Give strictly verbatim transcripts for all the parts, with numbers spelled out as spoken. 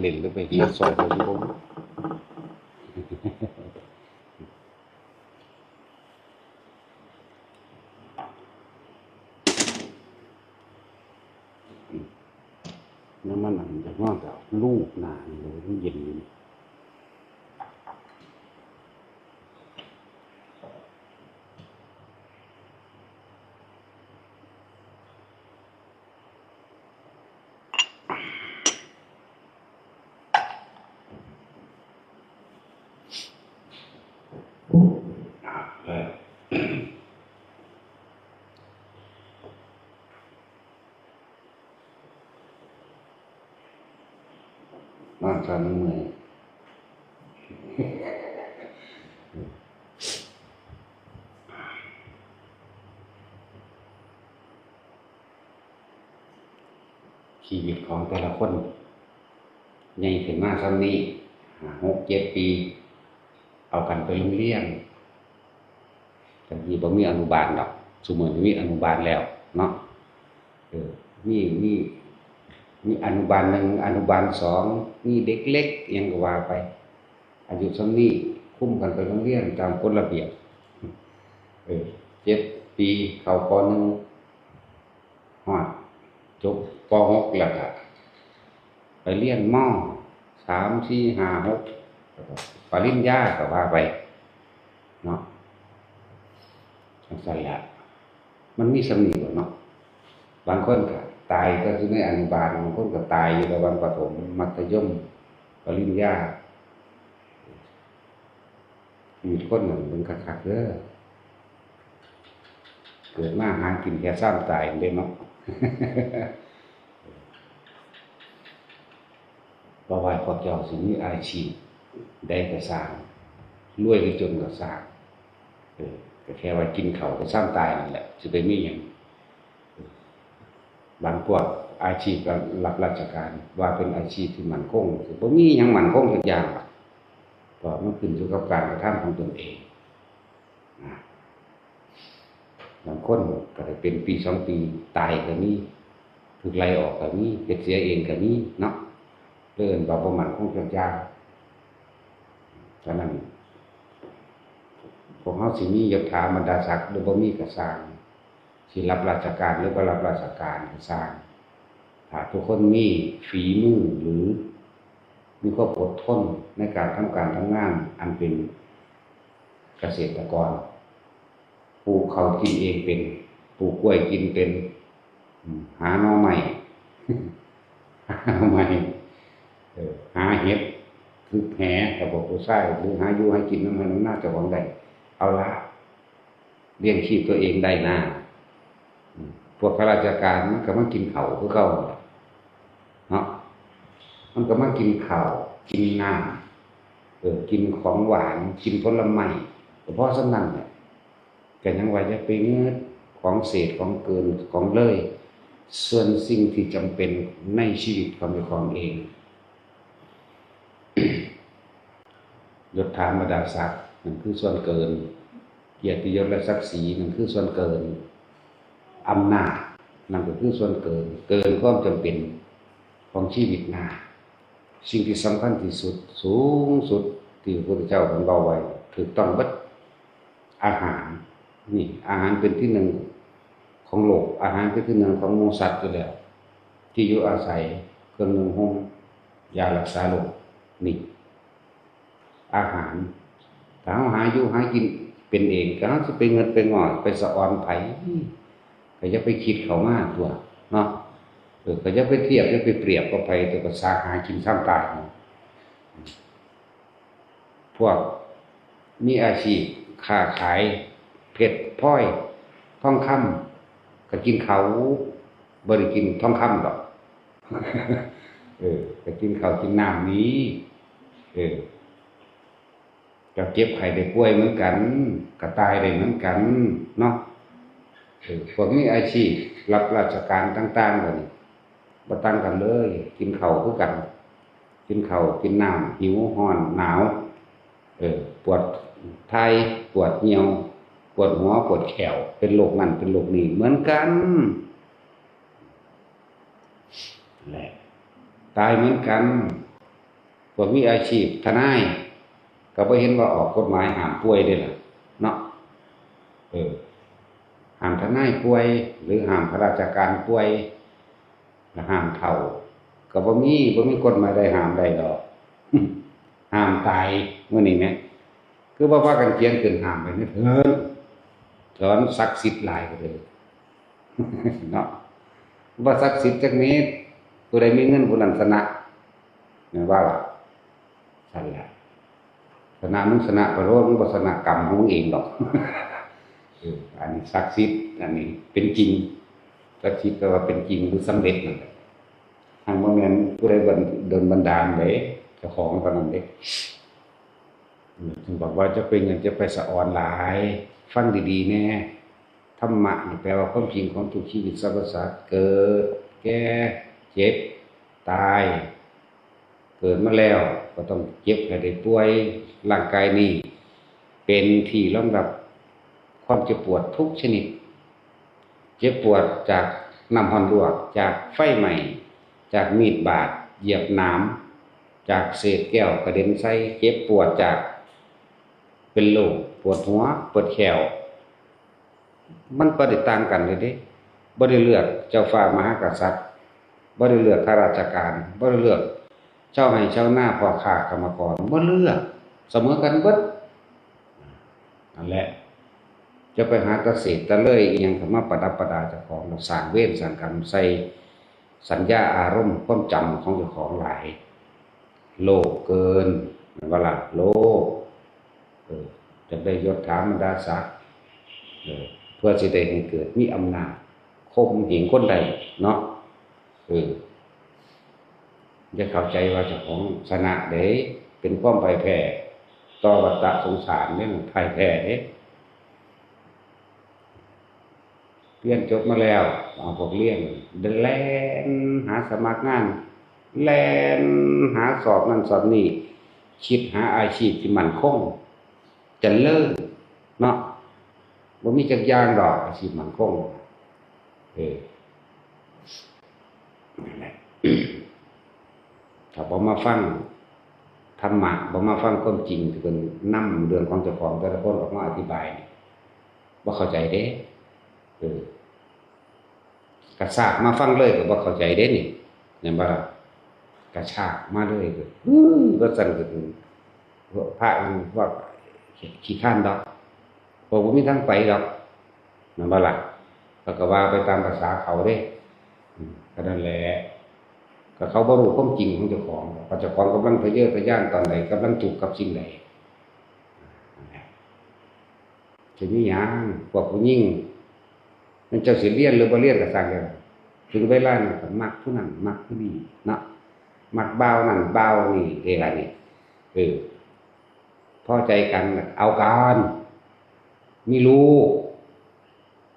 เล่นหรือไปเฮ็ดซอยเขาอยู่บ่ น้ำมันอันจะนอนกับลูกหนานี่เลยมันเย็นอยู่นี่ นอนซะมันเมื่อย ชีวิตของแต่ละคน ใหญ่ขึ้นมาส่ำนี้ ห้า หก เจ็ด ปี เอากันไปโรงเรียน แต่กี้บ่มีอนุบาลดอก ซุมื้อนี้มีอนุบาลแล้วเนาะ เออ มี มี มีอนุบาลหนึ่ง อนุบาลสอง มีเด็กเล็ก อิหยังก็ว่าไป อายุส่ำนี้ คุมกันไปโรงเรียนตามกฎระเบียบ เออ เจ็ด ปี เข้า ป.หนึ่ง ฮอด จบ ป.หก แล้วก็ ไปเรียน ม.สาม สี่ ห้า หก แล้วก็ปริญญาก็ว่าไป เนาะ จั่งซั้นแหละ มันมีส่ำนี้แหละเนาะ บางคนก็ตายก็อยู่ในอนุบาล บางคนก็ตายอยู่ระหว่างประถม มัธยม ปริญญา ชีวิตคนนั่นเบิ่งคักๆเด้อ เกิดมาหากินแค่ซ้ำตายเด้เนาะ บ่ว่าพวกเจ้าสิมีอาชีพใดก็ซ่าง รวยหรือจนก็ซ่าง เออ ก็แค่ว่ากินข้าวก็ซ้ำตายนั่นแหละ สิไปมีหยัง บางพวกอาชีพรับราชการ ว่าเป็นอาชีพที่มั่นคง สิบ่มีหยังมั่นคงจักอย่างหรอก เพราะมันขึ้นอยู่กับการกระทำของตนเอง นะ บางคนก็ได้เป็นปีสองปี ตายก็มี ถูกไล่ออกก็มี เฮ็ดเสียเองก็มีเนาะ เอิ้นว่าบ่มั่นคงจักอย่าง ฉะนั้น พวกเฮาสิมียศถาบรรดาศักดิ์หรือบ่มีก็ซ่าง สิรับราชการหรือบ่รับราชการก็ซ่าง ถ้าทุกคนมีฝีมือหรือมีความอดทนในการทำการทำงานอันเป็นเกษตรกร ปลูกข้าวกินเองเป็น ปลูกกล้วยกินเป็น อืม หาหน่อไม้ หาหน่อไม้ เออ หาเห็ด คือแห กับพวกผู้ชาย หรือหาอยู่หากินนำไฮ่นำนาเจ้าของได้ เอาละ เลี้ยงชีพตัวเองได้นะ อืม พวกข้าราชการมันก็มากินข้าวคือเก่านั่นล่ะ เนาะ มันก็มากินข้าว กินน้ำ เออ กินของหวาน กินผลไม้ ก็พอส่ำนั้นแหละ ก็ยังว่าอย่าไปเงิดของเศษของเกินของเลย ส่วนสิ่งที่จำเป็นในชีวิตของเจ้าของเอง ยศถาบรรดาศักดิ์ นั่นคือส่วนเกิน เกียรติยศและศักดิ์ศรี นั่นคือส่วนเกิน อำนาจ นั่นก็คือส่วนเกิน เกินความจำเป็นของชีวิตนา สิ่งที่สำคัญที่สุด สูงสุดที่พระพุทธเจ้าเพิ่นเว้าไว้ ถูกต้องเบิด อาหาร นี่ อาหารเป็นที่หนึ่งของโลก อาหารเป็นที่หนึ่งของหมู่สัตว์อยู่แล้ว ที่อยู่อาศัย เครื่องนุ่งห่ม ยารักษาโรค นี่ อาหาร ถ้าเฮาหาอยู่หากินเป็นเอง ก็เฮาสิไปเงิดไปงอด ไปสะออนไผ ก็อย่าไปคิดเข้ามาตั๊ว เนาะ เออ ก็อย่าไปเทียบ อย่าไปเปรียบกับไผ แต่ก็สาหากินซ้ำตาย พวกมีอาชีพค้าขายเพชรพลอยทองคำ ก็กินเขา บ่ได้กินทองคำดอก เออ ก็กินข้าวกินน้ำนี้ เออ ก็เจ็บไข้ได้ป่วยเหมือนกัน ก็ตายได้เหมือนกันเนาะ เออ พวกมีอาชีพรับราชการต่างๆ ก็นี่ บ่ต่างกันเลย กินข้าวคือกัน กินข้าว กินน้ำ หิว ร้อน หนาว เออ ปวดท้าย ปวดเยี่ยว ปวดหัว ปวดแข้ว เป็นโรคนั่น เป็นโรคนี้ เหมือนกัน แหละ ตายเหมือนกัน พวกมีอาชีพทนาย ก็บ่เห็นว่าออกกฎหมายห้ามป่วยเด้ล่ะ เนาะ เออ ห้ามทนายป่วย หรือห้ามข้าราชการป่วย ห้ามเฒ่า ก็บ่มี บ่มีกฎหมายใดห้ามได้ดอก ห้ามตาย มื้อนี้แหม คือบ่พากันเขียนขึ้นห้ามไปในเถิง สอนศักดิ์สิทธิ์หลายกว่าเดิม เนาะ บ่ศักดิ์สิทธิ์จักนิด ผู้ใดมีเงินผู้นั้นชนะ แม่นบ่ล่ะ ซั่นล่ะ ชนะมึงชนะไปโลด มึงบ่ชนะกรรมของมึงเองดอก เออ อันนี้ศักดิ์สิทธิ์ อันนี้เป็นจริง ศักดิ์สิทธิ์แปลว่าเป็นจริงหรือสำเร็จนั่นแหละ ทางบ่แม่นผู้ใดบัน- ดลบันดาลเด้ เจ้าของเท่านั้นเด้ อืม ถึงบอกว่าจะไปเงินจะไปสะออนหลาย ฟังดีๆแน่ ธรรมะนี่แปลว่าความจริงของทุกชีวิตสรรพสัตว์ เกิด แก่ เจ็บ ตาย เกิดมาแล้วก็ต้องเจ็บไข้ได้ป่วย ร่างกายนี้เป็นที่รองรับความเจ็บปวดทุกชนิด เจ็บปวดจากน้ำร้อนลวก จากไฟไหม้ จากมีดบาด เหยียบหนาม จากเศษแก้วกระเด็นใส่ เจ็บปวดจากเป็นโรค ปวดหัว ปวดแข้ว มันบ่ได้ต่างกันเลยเด้ บ่ได้เลือกเจ้าฟ้ามหากษัตริย์ บ่ได้เลือกข้าราชการ บ่ได้เลือกชาวไร่ชาวนา พ่อค้ากรรมกร บ่เลือก เสมอกันเบิด นั่นแหละ จะไปหาตะเสดตะเลยอิหยังเข้ามาประดับประดาเจ้าของ สร้างเวรสร้างกรรมใส่สัญญาอารมณ์ความจำของเจ้าของหลาย โลภเกิน แม่นบ่ล่ะ โลภ เออ อยากได้ยศถาบรรดาศักดิ์ เออ เพื่อสิได้ให้เกิดมีอำนาจ ข่มเหงคนได้เนาะ เออ อย่าเข้าใจว่าเจ้าของชนะเด้ เป็นความพ่ายแพ้ต่อวัฏสงสารเด้ พ่ายแพ้เด้ เรียนจบมาแล้ว เอาพวกเรียน แล่นหาสมัครงาน แล่นหาสอบนั่นสอบนี่ คิดหาอาชีพที่มั่นคง เจริญ เนาะ บ่มีจักอย่างดอกอาชีพมั่นคง เออ นั่นแหละ ถ้าบ่มาฟังธรรมะ บ่มาฟังความจริงที่เพิ่นนำเรื่องของเจ้าของแต่ละคนออกมาอธิบายนี่ บ่เข้าใจเด้ เออ กระชากมาฟังเลยก็บ่เข้าใจเด้นี่ แม่นบ่ล่ะ กระชากมาเลยก็ อื้อ ว่าซั่นก็คือ พระนี่ว่าขี้คร้านดอก พวกบ่มีทางไปดอก แม่นบ่ล่ะ เขาก็ว่าไปตามภาษาเขาเด้ อืม ก็นั่นแหละ ก็เขาบ่รู้ความจริงของเจ้าของ เพราะเจ้าของกำลังทะเยอทะยานตอนใด กำลังทุกข์กับสิ่งใด นั่นแหละ สิมีหยัง พวกผู้หญิง มันเจ้าสิเรียนหรือบ่เรียนก็ซ่างเด้อ ถึงเวลานั้นก็มักผู้นั้น มักผู้นี้เนาะ มักบ่าวนั่นบ่าวนี่ เด้ล่ะนี่ เออ พอใจกัน เอากัน มีลูก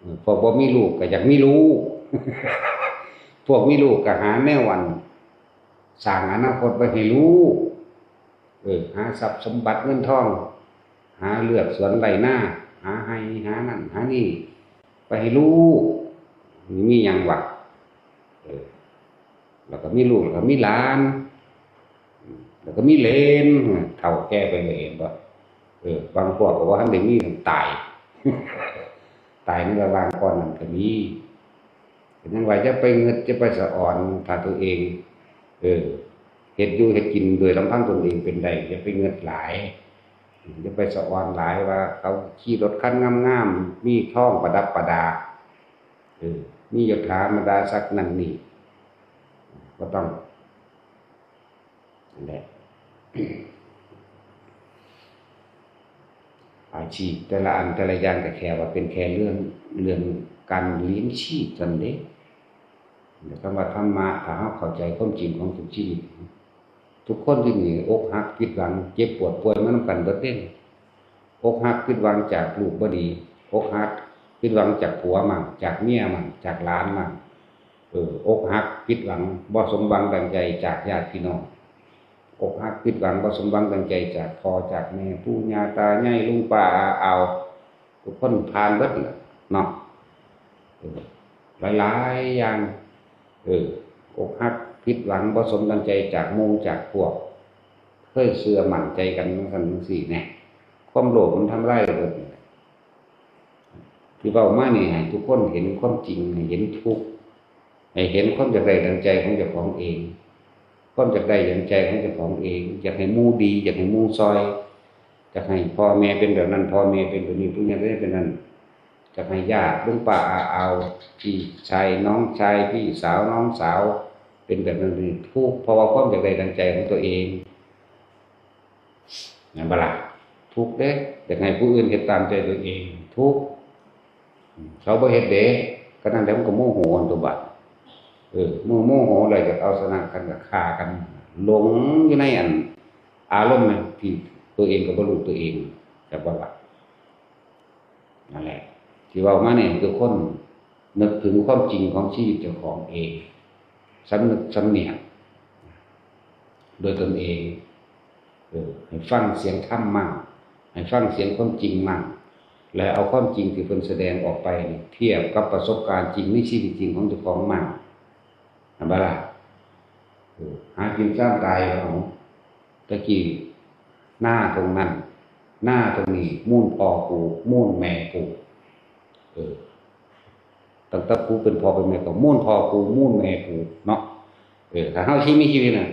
เออ พวกบ่มีลูกก็อยากมีลูก พวกมีลูกก็หาแนวอัน สร้างอนาคตไว้ให้ลูก เออ หาทรัพย์สมบัติเงินทอง หาเฮือนสวนไร่นา หาไฮ่หานั่นหานี่ ไปให้ลูก มีหยังวะ เออ แล้วก็มีลูก แล้วก็มีหลาน แล้วก็มีเหลน เฒ่าแก่ไปเลย เห็นบ่ เออ บางพวกก็บ่ทันได้มี ตาย ตายในระหว่างก่อนนั้นก็มี ก็ยังว่าอย่าไปงึด อย่าไปสะออน ถ้าตัวเอง เออ เฮ็ดอยู่เฮ็ดกินโดยลำพังตนเองเป็นได้ อย่าไปงึดหลาย อย่าไปสะออนหลายว่าเขาขี่รถคันงามๆ มีทองประดับประดา เออ มียศถาบรรดาศักดิ์นั่นนี่ บ่ต้อง นั่นแหละ อาชีพแต่ละอันแต่ละอย่างก็แค่ว่าเป็นแค่เรื่อง เรื่องการเลี้ยงชีพเท่านั้นเด้ แต่คำว่าธรรมะ ถ้าเราเข้าใจความจริงของทุกชีวิต ทุกคนที่นี่อกหัก ผิดหวัง เจ็บปวด ป่วยมานำกันเบิดเด้ อกหัก ผิดหวังจากลูกบ่ดี อกหัก ผิดหวังจากผัวมั่ง จากเมียมั่ง จากหลานมั่ง เออ อกหัก ผิดหวัง บ่สมหวังดังใจจากญาติพี่น้อง อกหัก ผิดหวัง บ่สมหวังดังใจจากพ่อ จากแม่ ปู่ย่าตายาย ลุงป้าอาอาว ทุกคนผ่านเบิดน่ะเนาะ เออ หลายๆอย่าง เออ อกหัก ผิดหวัง บ่สมดังใจจากหมู่จากพวก เคยเชื่อมั่นใจกันจังซั่นจังซี้แหน่ ความโลภมันทำลายเบิด ที่เว้ามานี่ให้ทุกคนเห็นความจริง ให้เห็นทุกข์ ให้เห็นความอยากได้ดังใจของเจ้าของเอง ความอยากได้ดังใจของเจ้าของเอง อยากให้หมู่ดี อยากให้หมู่ซอย อยากให้พ่อแม่เป็นแบบนั้น พ่อแม่เป็นแบบนี้ ผู้ใหญ่เป็นแบบนั้น อยากให้ญาติลุงป้าอาอาว พี่ชายน้องชาย พี่สาวน้องสาว เป็นแบบนั้นนี่ทุกข์ เพราะว่าความอยากได้ดังใจของตัวเอง แม่นบ่ล่ะ ทุกข์เด้ อยากให้ผู้อื่นเฮ็ดตามใจตัวเอง ทุกข์ เขาบ่เฮ็ดเด้ ก็นั่นแหละมันก็โมโหอันตัวบัด เออ เมื่อโมโหแล้วอยากเอาชนะกันก็ฆ่ากัน หลงอยู่ในอัน อารมณ์นั้นที่ตัวเองก็บ่รู้ตัวเอง จักบ่ล่ะ นั่นแหละ ที่เว้ามาเนี่ย ทุกคนนึกถึงความจริงของชีวิตเจ้าของเอง สำนึกสำเนียก โดยตนเอง เออ ให้ฟังเสียงธรรมมั่ง ให้ฟังเสียงความจริงมั่ง และเอาความจริงที่เพิ่นแสดงออกไปนี่เทียบกับประสบการณ์จริงในชีวิตจริงของเจ้าของมั่ง เห็นบ่ล่ะ เออ หากินซ่านตายเอา ตะกี้ นาตรงนั้น นาตรงนี้ มูลพ่อกู มูลแม่กู เออ ตั้งแต่กูเป็นพ่อเป็นแม่ก็มูลพ่อกู มูลแม่กู เนาะ เออ ถ้าเฮาสิมีชีวิตน่ะ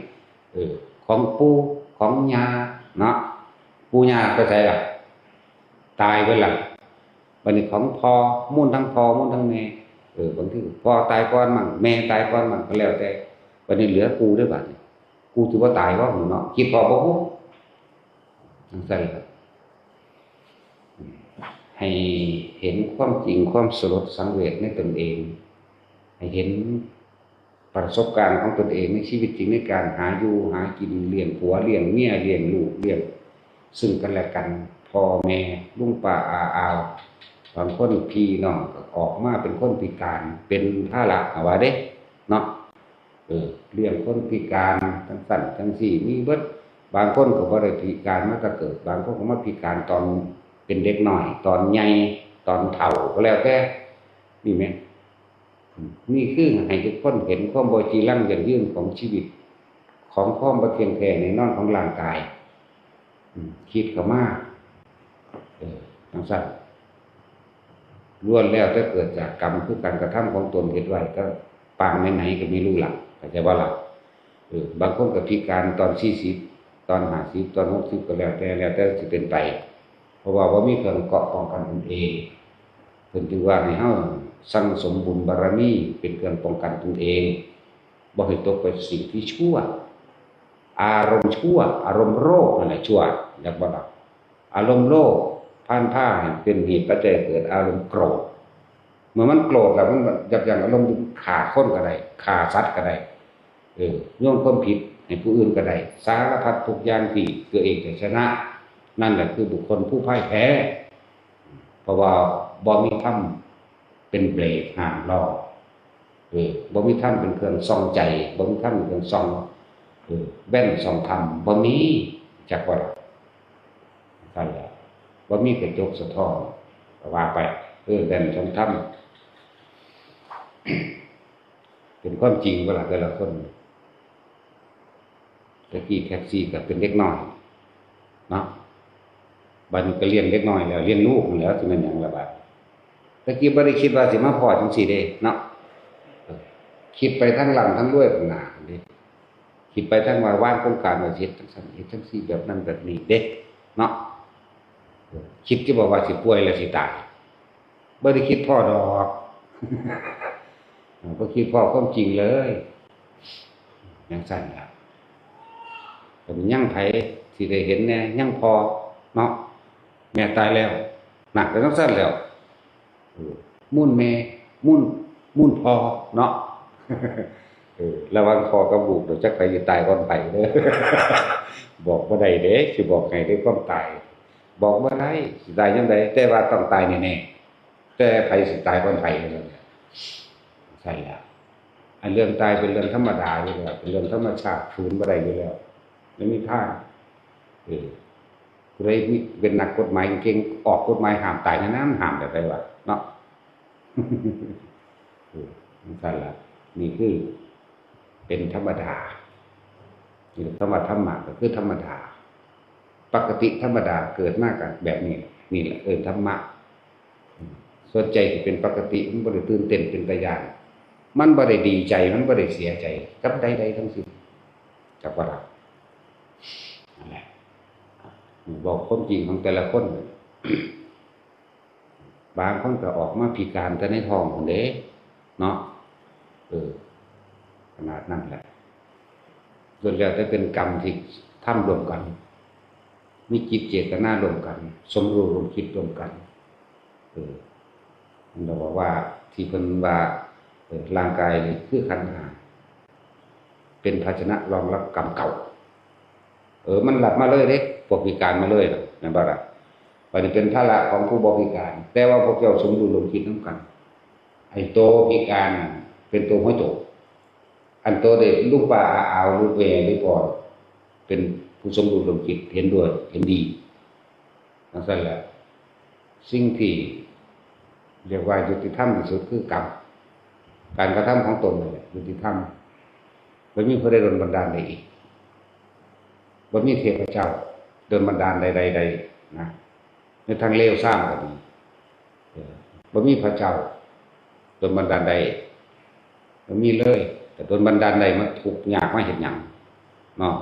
เออ ของปู่ ของย่า เนาะ ปู่ย่าไปไสล่ะ ตายเบิดล่ะ บัดนี้ของพ่อ มูลทั้งพ่อ มูลทั้งแม่ เออ บางทีพ่อตายก่อนมั่ง แม่ตายก่อนมั่ง ก็แล้วแต่ บัดนี้เหลือกูเด้อบัดนี้ กูสิบ่ตายบ่ เนาะ คิดพ้อบ่ฮู้ จังซั่นล่ะ ให้เห็นความจริง ความสลดสังเวชในตนเอง ให้เห็นประสบการณ์ของตนเองในชีวิตจริง ในการหาอยู่หากิน เลี้ยงผัว เลี้ยงเมีย เลี้ยงลูก เลี้ยงซึ่งกันและกัน พ่อแม่ ลุงป้าอาอาว บางคนพี่น้องก็ออกมาเป็นคนพิการ เป็นภาระ เอาว่าเด้ เนาะ เออ เลี้ยงคนพิการจังซั่นจังซี้ มีเบิด บางคนก็บ่ได้พิการมาแต่เกิด บางคนก็มาพิการตอนเป็นเด็กน้อย ตอนใหญ่ ตอนเฒ่า ก็แล้วแต่ นี่แหม นี่คือให้ทุกคนเห็นความบ่จีรังยั่งยืนของชีวิต ของความบ่เที่ยงแท้แน่นอนของร่างกาย อืม คิดเข้ามา เออ จังซั่น ล้วนแล้วแต่เกิดจากกรรม คือการกระทำของตนเฮ็ดไว้ ก็ปางไหนๆ ก็มีรู้ล่ะ เข้าใจบ่ล่ะ เออ บางคนก็พิการตอนสี่สิบ ตอนห้าสิบ ตอนหกสิบ ก็แล้วแต่ แล้วแต่สิเป็นไป เพราะว่าบ่มีเครื่องเกราะป้องกันตนเอง เพิ่นจึงว่าให้เฮาสั่งสมบุญบารมีเป็นเครื่องป้องกันตนเอง บ่ให้ตกไปสิ่งที่ชั่ว อารมณ์ชั่ว อารมณ์โลภนั่นแหละชั่ว จักบ่ล่ะ อารมณ์โลภพาให้เป็นเหตุปัจจัยเกิดอารมณ์โกรธ เมื่อมันโกรธแล้วมันยับยั้งอารมณ์ฆ่าคนก็ได้ ฆ่าสัตว์ก็ได้ เออ โยนความผิดให้ผู้อื่นก็ได้ สารพัดทุกอย่างที่ตัวเองจะชนะ นั่นแหละคือบุคคลผู้พ่ายแพ้ เพราะว่าบ่มีธรรมเป็นเบรกห้ามล้อ เออ บ่มีธรรมเป็นเครื่องส่องใจ บ่มีธรรมเป็นเครื่องส่อง เออ แว่นส่องธรรม บ่มี จักว่าล่ะ นั่นแหละ บ่มีกระจกสะท้อน ก็ว่าไป เออ แว่นส่องธรรม เป็นความจริงบ่ล่ะแต่ละคน ตะกี้แท็กซี่ก็เป็นเด็กน้อย เนาะ บัดนี้ก็เลี้ยงเด็กน้อยแล้ว เลี้ยงลูกนั่นแหล้ว สิแม่นหยังล่ะบัด ตะกี้บ่ได้คิดว่าสิมาพ้อจังซี่เด้ เนาะ เออ คิดไปทางร่ำทางรวยข้างหน้าเด้ คิดไปทางว่าวางโครงการว่าสิเฮ็ดจังซั่น เฮ็ดจังซี่ แบบนั้นแบบนี้เด้ เนาะ เออ คิดที่บอกว่าสิป่วยแล้วสิตาย บ่ได้คิดพ้อดอก บ่คิดพ้อความจริงเลย จังซั่นล่ะ แต่มันยังไผสิได้เห็นแหน่ ยังพ้อเนาะ แม่ตายแล้ว นั่นก็จังซั่นแล้ว เออ มูลแม่ มูล มูลพ่อเนาะ เออ ระหว่างพ่อกับลูก เดี๋ยวจักไผสิตายก่อนไผเด้อ บอกบ่ได้เด้ สิบอกให้เด้ความตาย บอกบ่ได้ สิตายยามใด แต่ว่าต้องตายแน่ๆ แต่ไผสิตายก่อนไผนั่นแหละ ใช่แล้ว อันเรื่องตายเป็นเรื่องธรรมดาอยู่แล้ว เป็นเรื่องธรรมชาติ ฝืนบ่ได้อยู่แล้ว ไม่มีทาง เออ ผู้ใดมี เป็นนักกฎหมายเก่ง ออกกฎหมายห้ามตายนั่น ห้ามแบบใดวะ เนาะ เออ จังซั่นล่ะ นี่คือ เป็นธรรมดา นี่คำว่าธรรมะก็คือธรรมดา ปกติธรรมดาเกิดมากันแบบนี้ นี่แหละเอิ้นธรรมะ ส่วนใจที่เป็นปกติมันบ่ได้ตื่นเต้นเป็นตาย้าน มันบ่ได้ดีใจ มันบ่ได้เสียใจกับใดๆทั้งสิ้น จักว่าล่ะ นั่นแหละ บอกความจริงของแต่ละคน บางคนก็ออกมาพิการแต่ในท้องพุ้นเด้ เนาะ เออ ขนาดนั้นแหละ ล้วนแล้วแต่เป็นกรรมที่ทำร่วมกัน มีจิตเจตนาร่วมกัน สมรู้ร่วมคิดร่วมกัน เออ มันบอกว่าที่เพิ่นว่า เออ ร่างกายนี่คือขันธ์ห้า เป็นภาชนะรองรับกรรมเก่า เออ มันรับมาเลยเด้ พวกพิการมาเลยน่ะ แม่นบ่ล่ะ บัดนี้เป็นภาระของผู้บ่พิการ แต่ว่าพวกเจ้าสมรู้ร่วมคิดนำกัน ไอ้โตพิการน่ะเป็นโตหัวโจก อันโตได้ลุงป้าอาอาวหรือแม่หรือพ่อ เป็นผู้สมรู้ร่วมคิด เห็นด้วย เห็นดี จั่งซั้นแหละ สิ่งที่เรียกว่ายุติธรรมที่สุดคือกรรม การกระทำของตนนั่นแหละยุติธรรม บ่มีผู้ใดดลบันดาลได้อีก บ่มีเทพเจ้าดลบันดาลใดๆๆ นะ ในทางเลวทรามก็ดี เออ บ่มีพระเจ้าดลบันดาลได้ บ่มีเลย แต่ดลบันดาลได้มาทุกข์ยากมาเฮ็ดหยัง เนาะ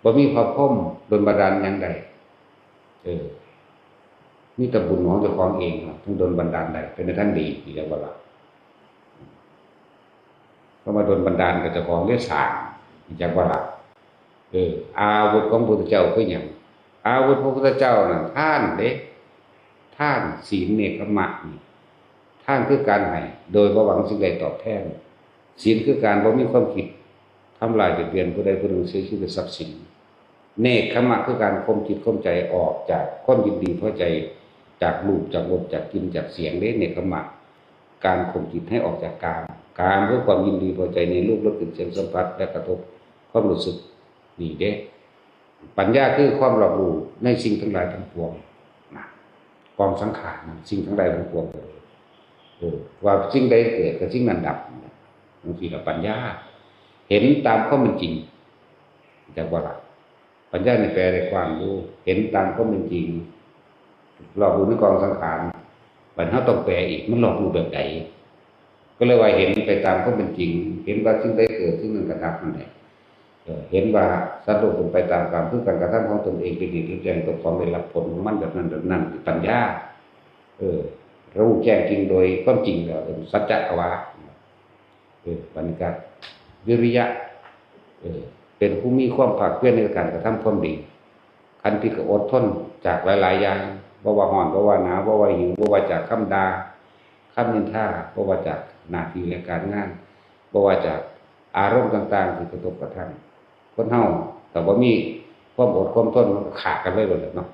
บ่มีพระพรหมดลบันดาลหยังได้ เออ มีแต่บุญของเจ้าของเองเนาะ ถึงดลบันดาลได้ เป็นในทางดี ดีแล้วบ่ล่ะ เพราะว่าดลบันดาลก็เจ้าของได้สร้าง จักบ่ล่ะ เออ อาวุธของพระพุทธเจ้าคือหยัง อาวุธพระพุทธเจ้านั่นทานเด้ ทาน ศีล เนกขัมมะนี่ ทานคือการให้โดยบ่หวังสิ่งใดตอบแทน ศีลคือการบ่มีความคิดทำร้ายเบียดเบียนผู้ใดผู้หนึ่งเสียชีวิตทรัพย์สิน เนกขัมมะคือการข่มจิตข่มใจออกจากความยินดีพอใจ จากรูป จากรส จากกลิ่น จากเสียงเด้ เนกขัมมะ การข่มจิตให้ออกจากกาม กามคือความยินดีพอใจในรูป รส กลิ่น เสียง สัมผัส และกระทบความรู้สึก นี่เด้ ปัญญาคือความรอบรู้ในสิ่งทั้งหลายทั้งปวง นะ กองสังขารนะ สิ่งทั้งหลายทั้งปวงเลย เออ ว่าสิ่งใดเกิดก็สิ่งนั้นดับ จั่งซี้ล่ะปัญญา เห็นตามความเป็นจริง จักบ่ล่ะ ปัญญานี่แปลได้กว้างอยู่ เห็นตามความเป็นจริง รอบรู้ในกองสังขาร บัดเฮาต้องแปลอีก มันรอบรู้แบบใด ก็เลยว่าเห็นไปตามความเป็นจริง เห็นว่าสิ่งใดเกิดสิ่งนั้นก็ดับนั่นแหละ เออ เห็นว่าสัตว์โลกเป็นไปตามกรรม คือการกระทำของตนเองเป็นเหตุให้แก่ตนของได้รับผลของมันแบบนั้นแบบนั้น ปัญญา เออ รู้แจ้งจริงโดยความจริงแล้ว เออ สัจจะวา เออ บัดนี้ก็ วิริยะ เออ เป็นผู้มีความภาคเพียรในการกระทำความดี ขันติก็อดทนจากหลายๆอย่าง บ่ว่าร้อน บ่ว่าหนาว บ่ว่าหิว บ่ว่าจากคำด่า คำนินทา บ่ว่าจากหน้าที่และการงาน บ่ว่าจากอารมณ์ต่างๆที่กระทบกระทั่ง คนเฮาถ้าบ่มีความอดความทนมันก็ฆ่ากันเลยโลดแหละเนาะ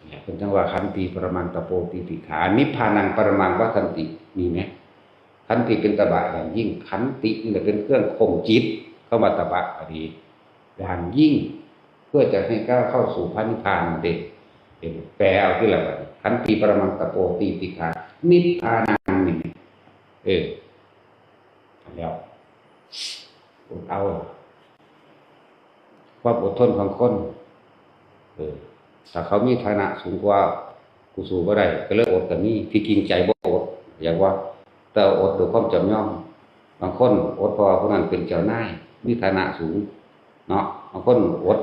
เนี่ย เพิ่นจั่งว่า ขันติปรมังตะโปติติขา นิพพานังปรมังวัฏฏันติ มีไหม ขันติเป็นตบะอย่างยิ่ง ขันตินี่แหละเป็นเครื่องข่มจิต คำว่าตบะก็ดี อย่างยิ่ง เพื่อจะให้ก้าวเข้าสู่พระนิพพานนั่นเอง เห็น แปลเอาที่ละบัดนี้ ขันติปรมังตะโปติติขา นิพพานังนี่ เออ แล้ว อดเอา ความอดทนของคน เออ ถ้าเขามีฐานะสูงกว่า กูสู้บ่ได้ ก็เลยอดก็มี ที่จริงใจบ่อด อยากว่า แต่อดด้วยความจำยอม บางคนอดเพราะว่าผู้นั้นเป็นเจ้านาย มีฐานะสูง เนาะ บางคนอด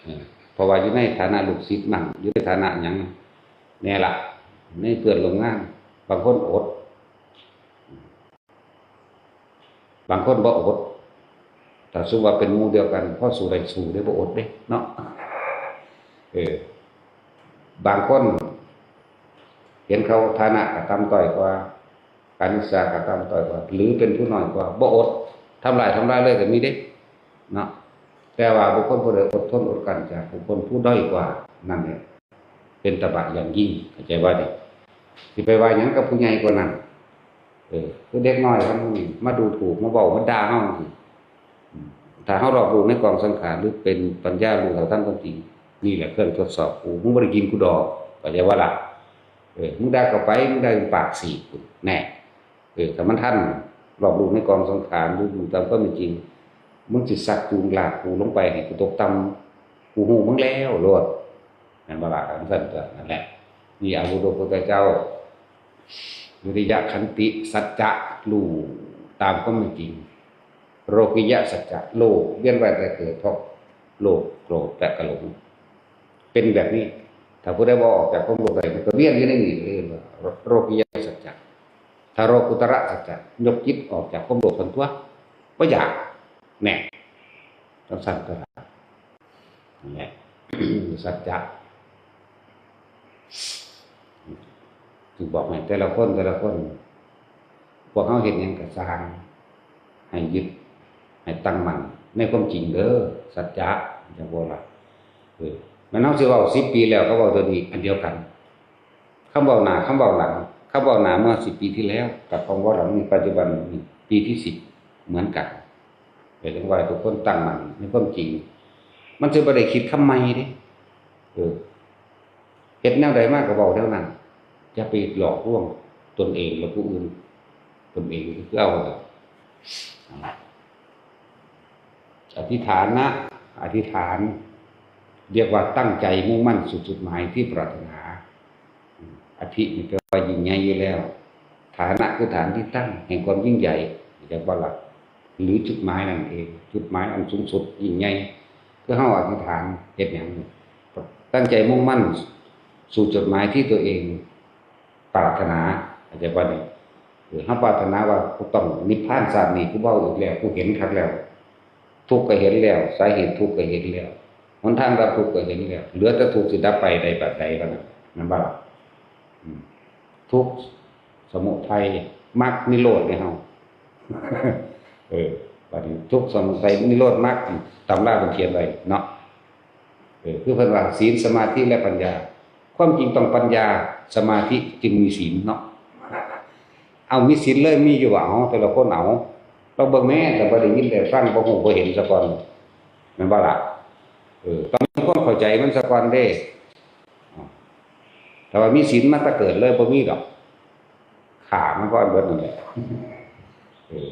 เออ เพราะว่าอยู่ในฐานะลูกศิษย์มั่ง อยู่ในฐานะหยังแน่ละ ในเพื่อนร่วมงาน บางคนอด บางคนบ่อด ถ้าสมมุติว่าเป็นหมู่เดียวกัน พอสู้ได้สู้ได้ บ่อดเด้เนาะ เออ บางคน เห็นเขาฐานะก็ต่ำต้อยกว่า การศึกษาก็ต่ำต้อยกว่า หรือเป็นผู้น้อยกว่า บ่อด ทำลาย ทำลายเลยก็มีเด้เนาะ แต่ว่าบุคคลผู้ใดอดทนอดกลั้นจากบุคคลผู้ด้อยกว่านั่นเนี่ย เป็นตบะอย่างยิ่ง เข้าใจบ่นี่ สิไปว่าหยังกับผู้ใหญ่กว่านั้น เออ คือเด็กน้อยมันมาดูถูก มาเว้า มาด่าเฮาจั่งซี้ อืม ถ้าเฮารอบรู้ในกองสังขาร หรือเป็นปัญญารู้เท่าทันความจริง นี่แหละเครื่องทดสอบกู มึงบ่ได้กินกูดอก เข้าใจบ่ล่ะ เออ มึงด่าเข้าไป มึงด่าจนปากสีกกู แน่ เออ ถ้ามันทันรอบรู้ในกองสังขาร หรือรู้ตามความเป็นจริง มึงสิชักจูงลากกูลงไปให้กูตกต่ำ กูฮู้มึงแล้วโลด แม่นบ่ล่ะ จั่งซั่นตัว นั่นแหละ นี่อาวุธพระพุทธเจ้า วิริยะ ขันติ สัจจะ รู้ตามความเป็นจริง โลกิยะ สัจจะ โลกเวียนว่ายตายเกิดเพราะโลภ โกรธ และก็หลง เป็นแบบนี้ ถ้าผู้ใดบ่ออกจากความโลภได้ มันก็เวียนอยู่ในนี่ เรียกว่าโลกิยะ สัจจะ ถ้าโลกุตระ สัจจะ ยกจิตออกจากความโลภทันตัว บ่อยาก แน่ จั่งซั่นตัวละ นั่นแหละ สัจจะ ถึงบอกให้แต่ละคน แต่ละคน พวกเฮาเฮ็ดหยังก็ซ่าง ให้ยึด ให้ตั้งมั่นในความจริงเด้อ สัจจะ จั่งบ่ล่ะ เออ แม่นเฮาสิเว้าสิบปีแล้วก็เว้าตัวนี้อันเดียวกัน คำเว้าหน้า คำเว้าหลัง คำเว้าหน้าเมื่อสิบปีที่แล้ว กับคำเว้าหลังในปัจจุบันนี้ปีที่สิบเหมือนกัน เป็นเรื่องว่าทุกคนตั้งมั่นในความจริง มันสิบ่ได้คิดคำใหม่เด้ เออ เฮ็ดแนวใดมาก็เว้าแนวนั้น อย่าไปหลอกลวงตนเองและผู้อื่น ตนเองก็คือเอาล่ะ อธิฐานะ อธิษฐาน เรียกว่าตั้งใจมุ่งมั่นสู่จุดหมายที่ปรารถนา อธินี่แปลว่ายิ่งใหญ่อยู่แล้ว ฐานะคือฐานที่ตั้งแห่งความยิ่งใหญ่ เรียกว่าหลัก หรือจุดหมายนั่นเอง จุดหมายอันสูงสุดยิ่งใหญ่ คือเฮาอธิษฐานเฮ็ดหยัง ตั้งใจมุ่งมั่นสู่จุดหมายที่ตัวเองปรารถนา เข้าใจบ่นี่ เออ เฮาปรารถนาว่ากูต้องนิพพานชาตินี้ กูเว้าอีกแล้ว กูเห็นคักแล้ว ทุกข์ก็เห็นแล้ว สาเหตุทุกข์ก็เห็นแล้ว หนทางดับทุกข์ก็เห็นแล้ว เหลือแต่ทุกข์สิดับไปได้บัดใดบัดนั้น แม่นบ่ล่ะ อืม ทุกข์ สมุทัย มรรค นิโรธเนี่ยเฮา เออ บัดนี้ทุกข์ สมุทัย นิโรธ มรรค ตำราเพิ่นเขียนไว้เนาะ เออ คือเพิ่นว่าศีล สมาธิ และปัญญา ความจริงต้องปัญญา สมาธิจึงมีศีลเนาะ เอามีศีลเลย มีอยู่บ่ เอาแต่ละคนเอา ลองเบิ่งแหม แต่บ่ได้ยินได้ฟัง บ่ฮู้บ่เห็นซะก่อน แม่นบ่ล่ะ เออ ต้องมีความเข้าใจมันซะก่อนเด้ แต่ว่ามีศีลมาแต่เกิดเลยบ่มีดอก ฆ่ามันก่อนเบิดนั่นแหละ เออ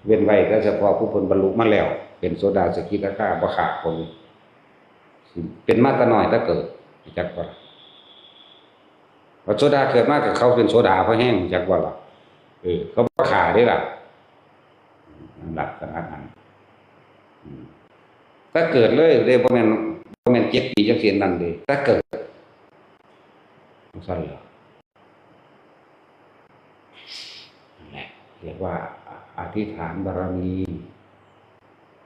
เว้นไว้แต่เฉพาะผู้เพิ่นบรรลุมาแล้ว เป็นโสดาสกิทาคา บ่ฆ่าคน เป็นมาแต่น้อยแต่เกิด จักว่า พระโสดาเกิดมาก็เขาเป็นโสดาพอแฮง จักว่าล่ะ เออ เขาบ่ฆ่าเด้ล่ะ ลักษณะนั้น อืม แต่เกิดเลยเด้ บ่แม่น บ่แม่นเจ็ดปีจังซี่นั่นเด้ แต่เกิด จั่งซั่นเหรอ นั่นแหละ เรียกว่าอธิษฐานบารมี